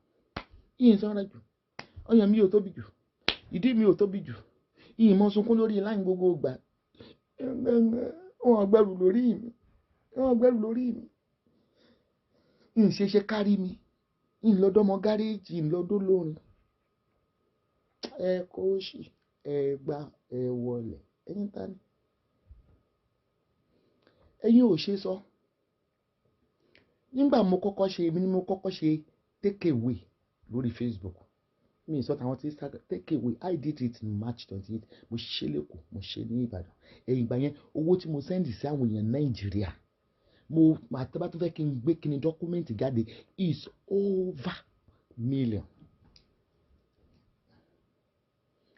Ìyìn sanra jù. Ọyàn mi ò tóbi jù. Ìdí mi ò tóbi jù. Ìyìn mọ́ sunkún lórí láì gbogbo ìgbà. Wọ́n gbẹ́rù lórí mi. Wọ́n gbẹ́rù lórí mi. Ìyìn ṣe ṣe kárí mi. Ìyìn lọ́dọ́mọ gáréèjì, ìyìn lọ́dọ́ lórin. Ẹ kó ṣì, ẹ gbá, ẹ wọlẹ̀. Ẹ̀yin ta ni? Ẹ̀yin ò ṣe sọ. Nígbà mo kọ́kọ́ ṣe, èmi ni mo kọ́kọ́ ṣe take away lórí Facebook. Mi sọ tàwọn tí Instagram take away. I did it in March 28. Mo ṣe lẹ́kọ̀ọ́, mo ṣe ní Ìbàdàn. Ẹ̀yìn ìgbà yẹn, owó tí mo send sí àwọn èèyàn Nàìjíríà, mo àtẹ́bá tó fẹ́ kí n gbé kíni dọ́kúmẹ́ǹtì jáde is over million.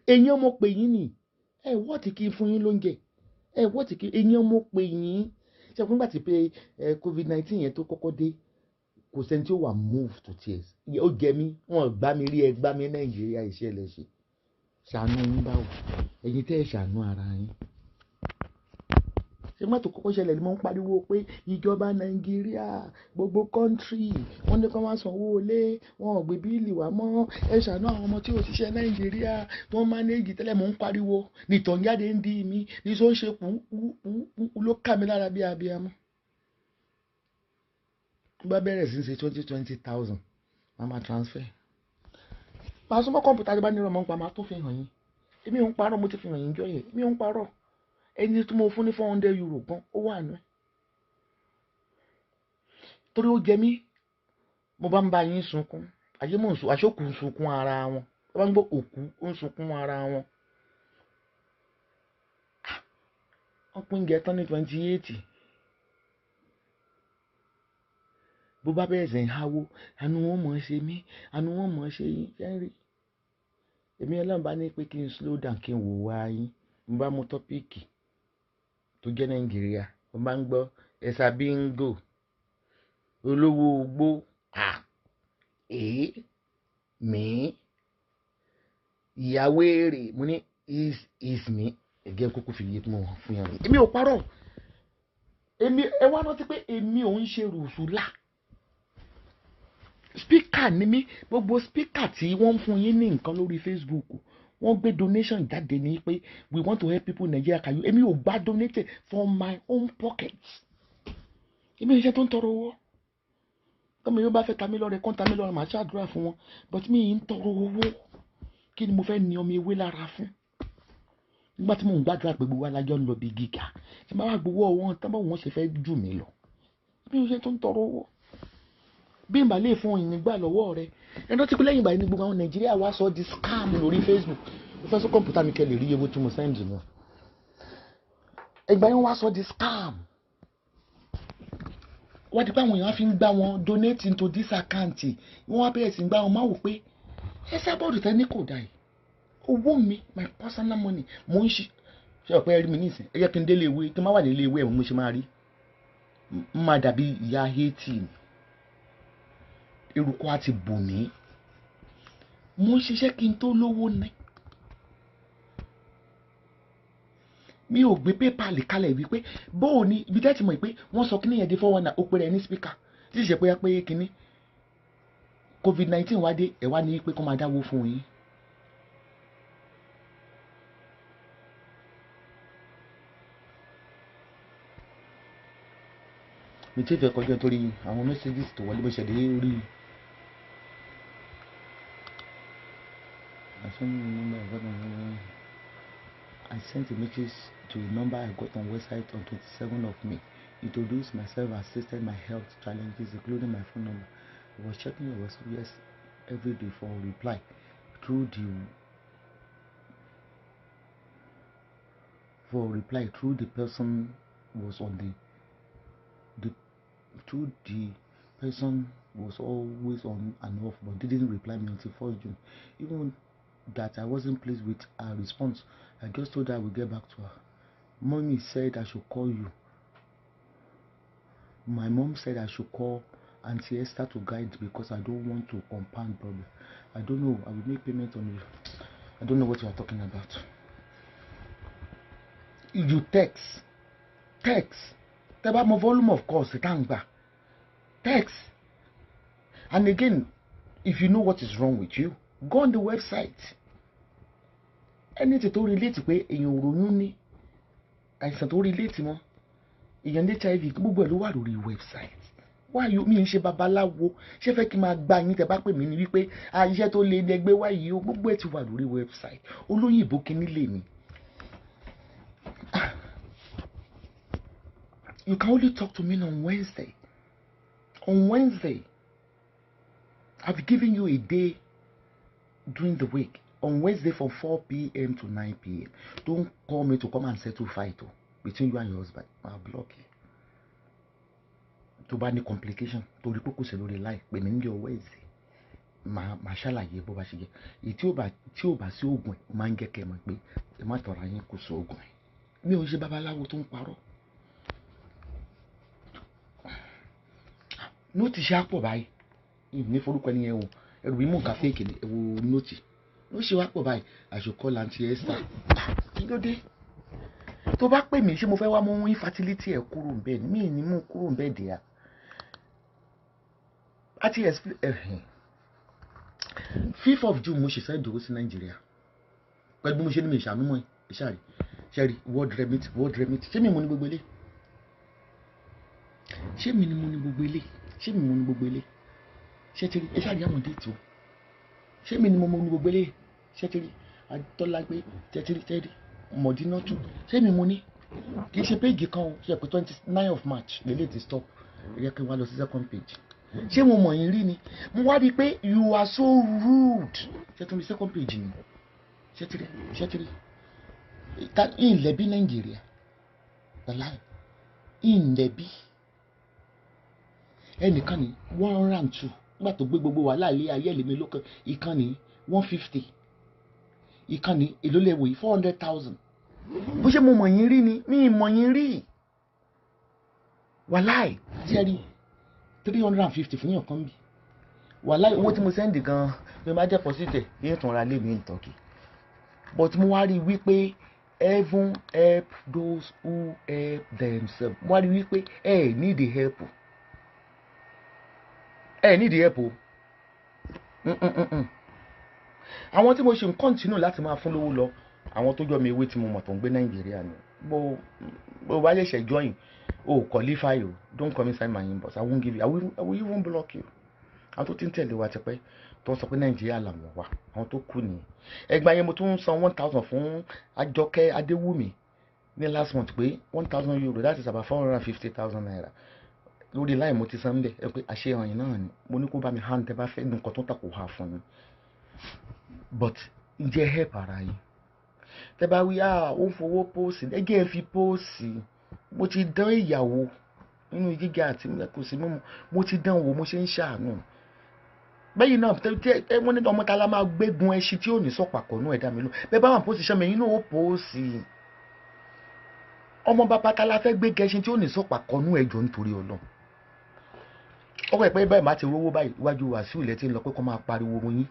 Èèyàn mo pè yín ni, ẹ wọ́ọ̀tì kí n fún yín lóúnjẹ, ẹ wọ́ọ̀tì kí èèyàn mo pè yín. Ṣé fún ìgbà tí pé COVID-19 yẹn tó kọ́kọ́ dé, kò sẹ́ni tí ó wà move to tears. Ó jẹ mí, wọ́n gbá mi rí, ẹ gbá mi Nàìjíríà iṣẹ́ lẹ ṣe. Ṣàánú yín báwo, ẹ̀yin tẹ́ ẹ ṣàánú ara yín. Ṣé má tó kọ́kọ́ ṣẹlẹ̀ ni mo ń pariwo pé ìjọba Nàìjíríà gbogbo kọ́ńtírì wọ́n ní kí wọ́n sanwó ilé, wọn ò gbé bíìlì wá mọ́, ẹ ṣàánú àwọn ọmọ tí ò ṣiṣẹ́ Nàìjíríà tó ń mánéèjì tẹ́lẹ̀. Mo ń pariwo nìtàn jáde ń di mi ní sọ ń ṣe kú ló kà mí lára bí abiyamọ. Bá bẹ̀rẹ̀ sí ṣe 20,000 máa transfer. Màá súnmọ́ kọ̀ǹpútà tí bá ní ìrọ̀mọ́ ń pa máa tó fi hàn yín. Èmi ò ń parọ́, mo ti fi hàn yín jọ́ yẹn, èmi ò ń parọ́. Ẹni tí mo fún ní €400 gan, ó wà nù ẹ́. Torí ó jẹ mí, mo bá ń bá yín sunkún. Ayé mò ń sun, aṣọ́kù ń sunkún ara wọn. Mo bá ń gbọ́ òkú ó ń sunkún ara wọn. Wọ́n pín oúnjẹ tán ní 28. Bó bá bẹ̀rẹ̀ sí ń háwó, àánú wọn mọ̀ ọ́ ṣe mí, àánú wọn mọ̀ ọ́ ṣe yín. Ṣẹ́rí, èmi Ọlọ́run bá ní pé kí n slow down, kí n wò wá yín. Mo bá mú topic tó jẹ́ Nàìjíríà, mo bá ń gbọ́ ẹ̀sà bíngò, olówó ogbó, à, èé, mí, ìyàwó èrè. Mo ní is me. Ẹ̀gẹ́ kúkú fi yé mọ́ fún yàn mí. Èmi ò parọ́. Èmi ẹ wá rántí pé èmi ò ń ṣe rùsùlà. Speaker ni mí. Gbogbo speaker tí wọ́n ń fún yín ní nǹkan lórí Facebook, wọ́n gbé donation jáde ní pé we want to help people in Nigeria. Can you? Èmi ò gba donate from my own pocket. Èmi ò ṣe tó ń tọrọ owó. Tọ́mọ yóò bá fẹ́ ta mí lọ́rẹ, kán ta mí lọ́rẹ, màá ṣàdúrà fún wọn. But mi ń tọrọ owó. Kí ni mo fẹ́ ní ọmọ ewé lára fún? Nígbà tí mò ń gbàdúrà pé gbogbo alájọ ń lọ bí gíga, tí màá wá gbowó wọn, tán bá wọn ṣe fẹ́ jù mí lọ. Èmi ò ṣe tó ń tọrọ owó. Bí n bá lè fún ìyìn gbà lọ́wọ́ rẹ. Ẹni tó ti kú lẹ́yìn ìgbà yìí ni gbogbo àwọn Nàìjíríà wá sọ di scam lórí Facebook. Mo fẹ́ sọ kọ̀ǹpútà mi kẹ́ lè rí owó tí mo send náà. Ìgbà yẹn wá sọ di scam. Wọ́n ti pé àwọn èèyàn fi ń gbá wọn donate into this account. Wọ́n wá bẹ̀rẹ̀ sí ń gbá wọn, máa wò pé ẹ sábọ̀dù tẹ́ ní kò dà yìí. Owó mi, my personal money, mo ń ṣe. Ṣé ọ̀pẹ rí mi nísìn? Ẹ jẹ́ kí n délé ìwé, tí n bá wà nílé ìwé ẹ̀ mo ṣe máa rí. N máa dàbí ìyá Haiti ni. Eruku á ti bò mí. Mo ń ṣiṣẹ́ kí n tó lówó ní. Mi ò gbé PayPal kalẹ̀ wípé bóò ni ibi tẹ́ ti mọ̀ pé wọ́n sọ kíní yẹn di 419, ó pèrè ní speaker. Tí ìṣe pé pé kíní COVID-19 wá dé, ẹ̀ wá ní pé kó máa dáwó fún yín. Mi ti fẹ́ kọjá torí àwọn messages tó wọlé bó ṣe dé orí. I sent a number I got on, I sent a message to a number I got on website on 27th of May. Introduced myself, assisted my health challenges, including my phone number. I was checking your WhatsApp yes every day for a reply through the person was on the through the person was always on and off, but didn't reply me until 4th June. Even that I wasn't pleased with her response, I just told her I would get back to her. Mommy said I should call you. My mom said I should call Auntie Esther to guide because I don't want to compound problem. I don't know. I will make payment on you. I don't know what you are talking about. You text. Text. Tẹ́ bá mọ volume of calls tá ń gbà. Text. And again, if you know what is wrong with you, go on the website. Anything tó relate pé èèyàn ò ròyún ní àìsàn tó relate mọ́, èèyàn ní HIV, gbogbo ẹ̀ ló wà lórí website. Why you mi ń ṣe babaláwo? Ṣé fẹ́ kí n máa gba yín tẹ́ bá pè mí ní wípé iṣẹ́ tó le ní ẹgbẹ́ wá yìí o, gbogbo ẹ̀ ti wà lórí website. Olóyìnbó kíní lè mi. You can only talk to me on Wednesday. On Wednesday, I've given you a day during the week. On Wednesday from 4 p.m. to 9 p.m. Don't call me to come and settle fight oh, between you and your husband. I'll block you. Tó bá ní complication, torí pé kò sí lórí line, pè mí ní Wednesday. Màá ṣàlàyé bó bá ṣe jẹ́. Èyí tí ò bá sí oògùn ẹ̀, máa ń jẹ́ kẹ́ ẹ mọ̀ pé ẹ má tọ̀ra yín, kò sí oògùn ẹ̀. Mi ò ń ṣe babaláwo tó ń parọ́. Note ṣe á pọ̀ báyìí. Ní forúkọ ẹni yẹn o, ẹrù mímú nǹkan fake ni, ẹ wo note. Ló ṣe wá pọ̀ báyìí, I should call Auntie Esther. Kí ló dé? Tó bá pè mí, ṣé mo fẹ́ wá mú infertility ẹ̀ kúrò ń bẹ́ẹ̀ ni? Mi ì ní mú kúrò ń bẹ́ẹ̀ dè á. Àti explain. 5th of June mo ṣe fẹ́ dúró sí Nàìjíríà. Pẹ̀lú bí mo ṣe ní mi ìṣàánú mọ́ ẹ̀, ṣáà rí, world remit, world remit. Ṣé mi mo ní gbogbo ilé? Ṣé mi ni mo ní gbogbo ilé? Ṣé mi mo ní gbogbo ilé? Ṣé ti rí? Ẹ ṣáà rí àwọn déètì o. Ṣé mi ni mo ní gbogbo ilé? Ṣé ti rí? Adọ́lágbé, ṣé ti rí? Ṣé rí? Mọ̀dínátù. Ṣé mi mo ní? Kì í ṣe péèjì kan o, ṣe pé 29 of March lélẹ̀ ti stop. Ẹ jẹ́ kí n wá lọ sí second page. Ṣé mo mọ̀ yín rí ni? Mo wá rí i pé you are so rude. Ṣé tún rí second page ni? Ṣé ti rí? Ṣé ti rí? Ìlẹ̀ bí Nàìjíríà. Wàláì ìǹdẹ̀bí ẹnìkan ní 102 nígbà tó gbé gbogbo wàhálà ilé ayé ẹlẹ́mi lókè. Ìkan ní 150, ìkan ní èló lẹ́wọ̀ yìí, 400,000. Bó ṣe mo mọ̀ yín rí ni, mi ì mọ̀ yín rí. Wàláì tí ẹ rí 350 fún yàn kan bí. Wàláì owó tí mo send gan mi máa deposit ẹ̀ yín tún ra lé mi ní Turkey. But mo wá rí i wípé heaven help those who help themselves. Mo wá rí i wípé ẹ need the help, ẹ need the help o. Àwọn tí mo ṣe ń continue láti máa fún lówó lọ, àwọn tó jọ mi ewé tí mo mọ̀ tó ń gbé Nàìjíríà ni. Bó bá ṣẹ̀ṣẹ̀ join o, qualify o, don't come inside my inbox. I won't give you, I will even block you. Àwọn tó ti ń tẹ̀lé wa tipẹ́, tó ń sọ pé Nàìjíríà làwọn wà, àwọn tó kù nìyẹn. Ẹgbàá yẹn mo tún ń san 1,000 fún Àjọkẹ́ Adéwùmí ní last month, pé €1,000, that is about ₦450,000 lórí láì mo ti san bẹ́ẹ̀. Ẹ pé àṣehàn yìí náà ni mo ní kó bá mi hand. Tẹ́ bá fẹ́ nǹkan tó ń takò wá fún mi, but ǹjẹ́ help ara yín? Tẹ́ bá wí, ah, ó ń fowó post, ẹ jẹ́ ẹ fi post. Mo ti dán ìyàwó nínú gíga àti kò sí mímu, mo ti dán wò, mo ṣe ń ṣàánú bẹ́yìn náà. Tẹ wọ́n ní ọmọ ta la máa gbégun ẹṣin tí ò ní sọ̀pàkọ́ nú ẹ̀dá mi ló bẹ́ẹ̀ bá wà position mi, ẹ̀yin náà ó post. Ọmọ bàbá ta la fẹ́ gbé gẹṣin tí ò ní sọ̀pàkọ́ nú ẹjọ́ nítorí Ọlọ́run? Ọkọ̀ ẹ̀ pé báyìí má ti rówó báyìí, iwájú Wàsíù ilẹ̀ tí ń lọ pé kó máa pariwo yín.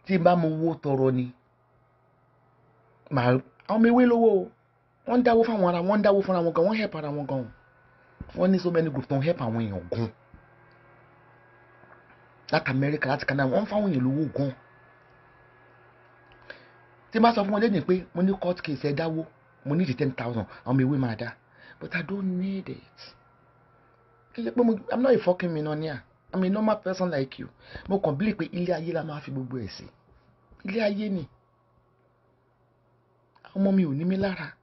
Tí n bá mo owó tọrọ ni màá àwọn ọmọ ewé lówó o. Wọ́n ń dáwó fáwọn ara wọ́n, ń dáwó fúnra wọn gan, wọ́n help ara wọn gan. Wọ́n ní so many groups tó ń help àwọn èèyàn gan láti Amẹ́ríkà, láti Canada. Wọ́n ń fáwọn èèyàn lówó gan. Tí n bá sọ fún wọn lẹ́yìn pé mo ní court case, ẹ dáwó, mo ní di 10,000, àwọn ọmọ ewé máa dá. But I don't need it. Kí ṣe pé mo, I'm not a fucking millionaire, I'm a normal person like you. Mo kàn believe pé ilé ayé la máa fi gbogbo ẹ̀ sí. Ilé ayé ni. Ọmọ mi ò ní mi lára.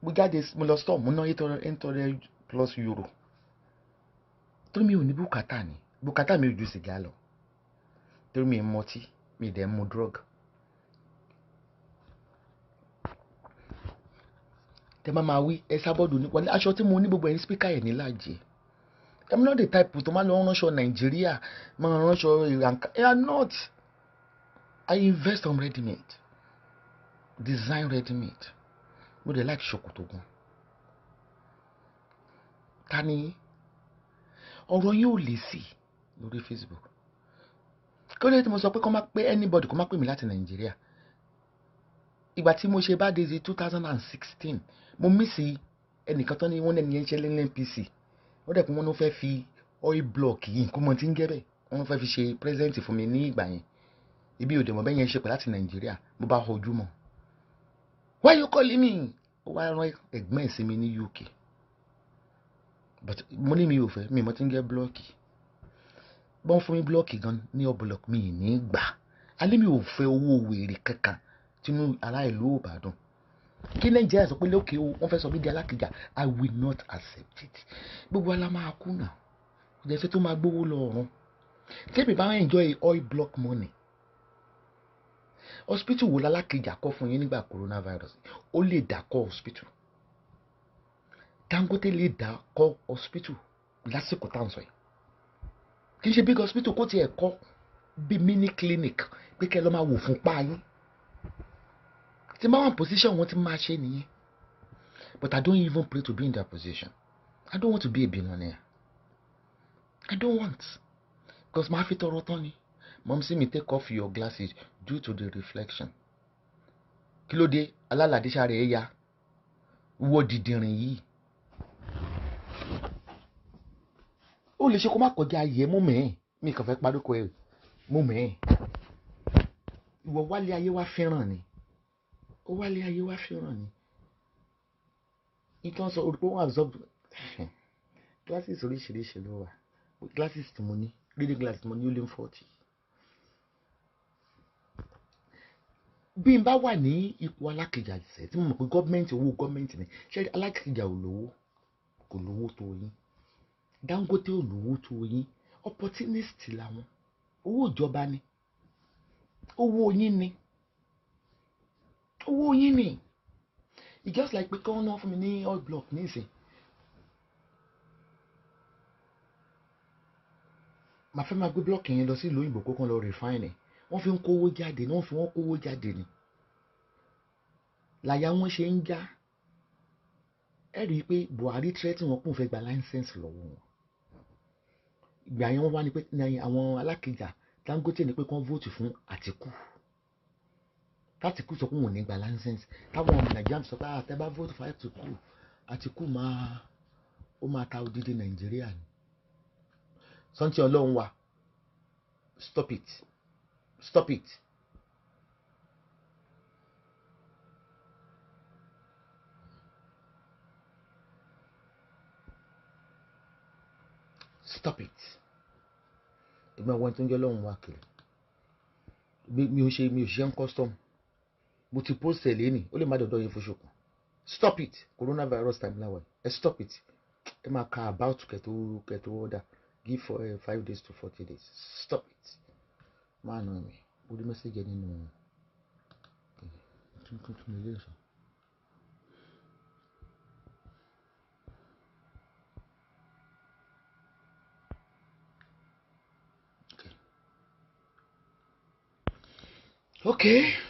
Mo jáde, mo lọ store, mo ná €800 plus torí mi ò ní bùkátà ni. Bùkátà mi ò ju sìgá lọ, torí mi ń mọtí, mi dẹ̀ ń mu drug. Tẹ má máa wí ẹ sábọ́ọ̀dù ní wọlé aṣọ tí mo ní, gbogbo ẹ̀yin speaker ẹ̀ ní láàjì. I'm not the type tó máa lọ ránṣọ Nàìjíríà, máa ránṣọ ìrànká. I am not. I invest on ready made design, ready made. Mo dẹ̀ like ṣòkòtò gan. Ta ni ọ̀rọ̀ yín ò lè sí lórí Facebook? Kí ló dé tí mo sọ pé kó má pé anybody, kó má pè mí láti Nàìjíríà? Ìgbà tí mo ṣe bá dé 2016, mo miss ẹnìkan tó ní wọ́n lẹ́nu yẹn ń ṣe NNPC. Wọ́n dẹ̀ pé wọ́n ló fẹ́ fi oil block yìí, nǹkan mọ̀ tí ń jẹ́ bẹ́ẹ̀, wọ́n fẹ́ fi ṣe present fún mi ní ìgbà yẹn. Ibi òde mọ̀ bẹ́ẹ̀ yẹn ṣe pẹ̀ láti Nàìjíríà. Mo bá ojú mọ̀, "Why you calling me?" Ó wá rán ẹ̀gbọ́n ẹ̀ sí mi ní UK, but mo ní mi ò fẹ́, mi mọ̀ tí ń jẹ́ block. Bọ́n fún mi block gan ní ọ block mi ní gbà alẹ́. Mi ò fẹ́ owó wèrè kankan tínú ará ìlú ò bá dùn. Kí Nàìjíríà sọ pé lókè o, wọ́n fẹ́ sọ mí di alákìjà, I will not accept it. Gbogbo ala máa kú náà, kò jẹ́ sẹ́ tó máa gbówó lọ ọ̀run. Tẹ́mi bá enjoy oil block money, hospital wo lálákìjà kọ́ fún yín nígbà coronavirus? Ó lè dà kọ́ hospital. Dangote lè dà kọ́ hospital lásìkò tá à ń sọ yìí. Kì í ṣe big hospital, kó tiẹ̀ kọ́ bí mini clinic pé kẹ́ ẹ lọ́ máa wò fún pa yín. Tí máa wà position wọn ti máa ṣe nìyẹn. But I don't even pray to be in that position. I don't want to be a billionaire. I don't want, because máa fi tọrọ tán ni. Mumsy mi, take off your glasses due to the reflection. Kí ló dé alálàdé sáré ẹ ya wọ dìdìrìn yìí? Ó lè ṣe kó má kọjá ayé mú mẹ́ẹ̀. Mi kàn fẹ́ parúkọ ẹ mú mẹ́ẹ̀. Ìwọ wálé ayé wá fẹ́ràn ni, ó wálé ayé wá fẹ́ràn ni. Ìtàn sọ orí pé wọ́n absorb glasses oríṣiríṣi ló wà. Glasses tí mo ní, reading glasses tí mo ní, ó lé ní 40. Bí n bá wà ní ipò alákìjà ṣe tí mo mọ̀ pé gọ́ọ̀mẹ̀ntì, owó gọ́ọ̀mẹ̀ntì ni, ṣé alákìjà ò lówó? Kò lówó tó yín. Dangote ò lówó tó yín, opportunist làwọn, owó ìjọba ni, owó yín ni, owó yín ni. It's just like pé kí wọ́n náà fún mi ní oil block nísìn, màá fẹ́ máa gbé blọọkì yẹn lọ sí ìlú òyìnbó kó kàn lọ refine ẹ̀. Wọ́n fi ń kówó jáde ni, wọ́n fi wọ́n kówó jáde ni, làyà wọn ṣe ń já. Ẹ rí i pé Buhari threaten wọn kún fẹ́ gba license lọ́wọ́ wọn. Ìgbà yẹn wọ́n wá ní pé àwọn alákìjà Dangote ní pé kán vote fún Àtìkù, tÁtìkù sọ pé òun ò ní gba license, táwọn ọmọ Nàìjíríà sọ pé àtẹ bá vote fún Àtìkù, Àtìkù máa ó máa ta odidi Nàìjíríà ni. Sọ́ńtì Ọlọ́run wa, stop it, stop it. Stop it. Ìgbà wọn tó ń jẹ́ Ọlọ́run wa kiri, mi ò ṣe, mi ò ṣiṣẹ́ ń custom, mo ti post ẹ̀ lẹ́nìí, ó lè má dọ̀dọ̀ yín fóṣù kan. Stop it. Coronavirus time láwọn ẹ stop it. Ẹ máa ka about kẹtó kẹtó order, give for 5 days to 40 days. Stop it. Máa nà mí mo rí message nínú tuntun ilé ìsọ. Okay.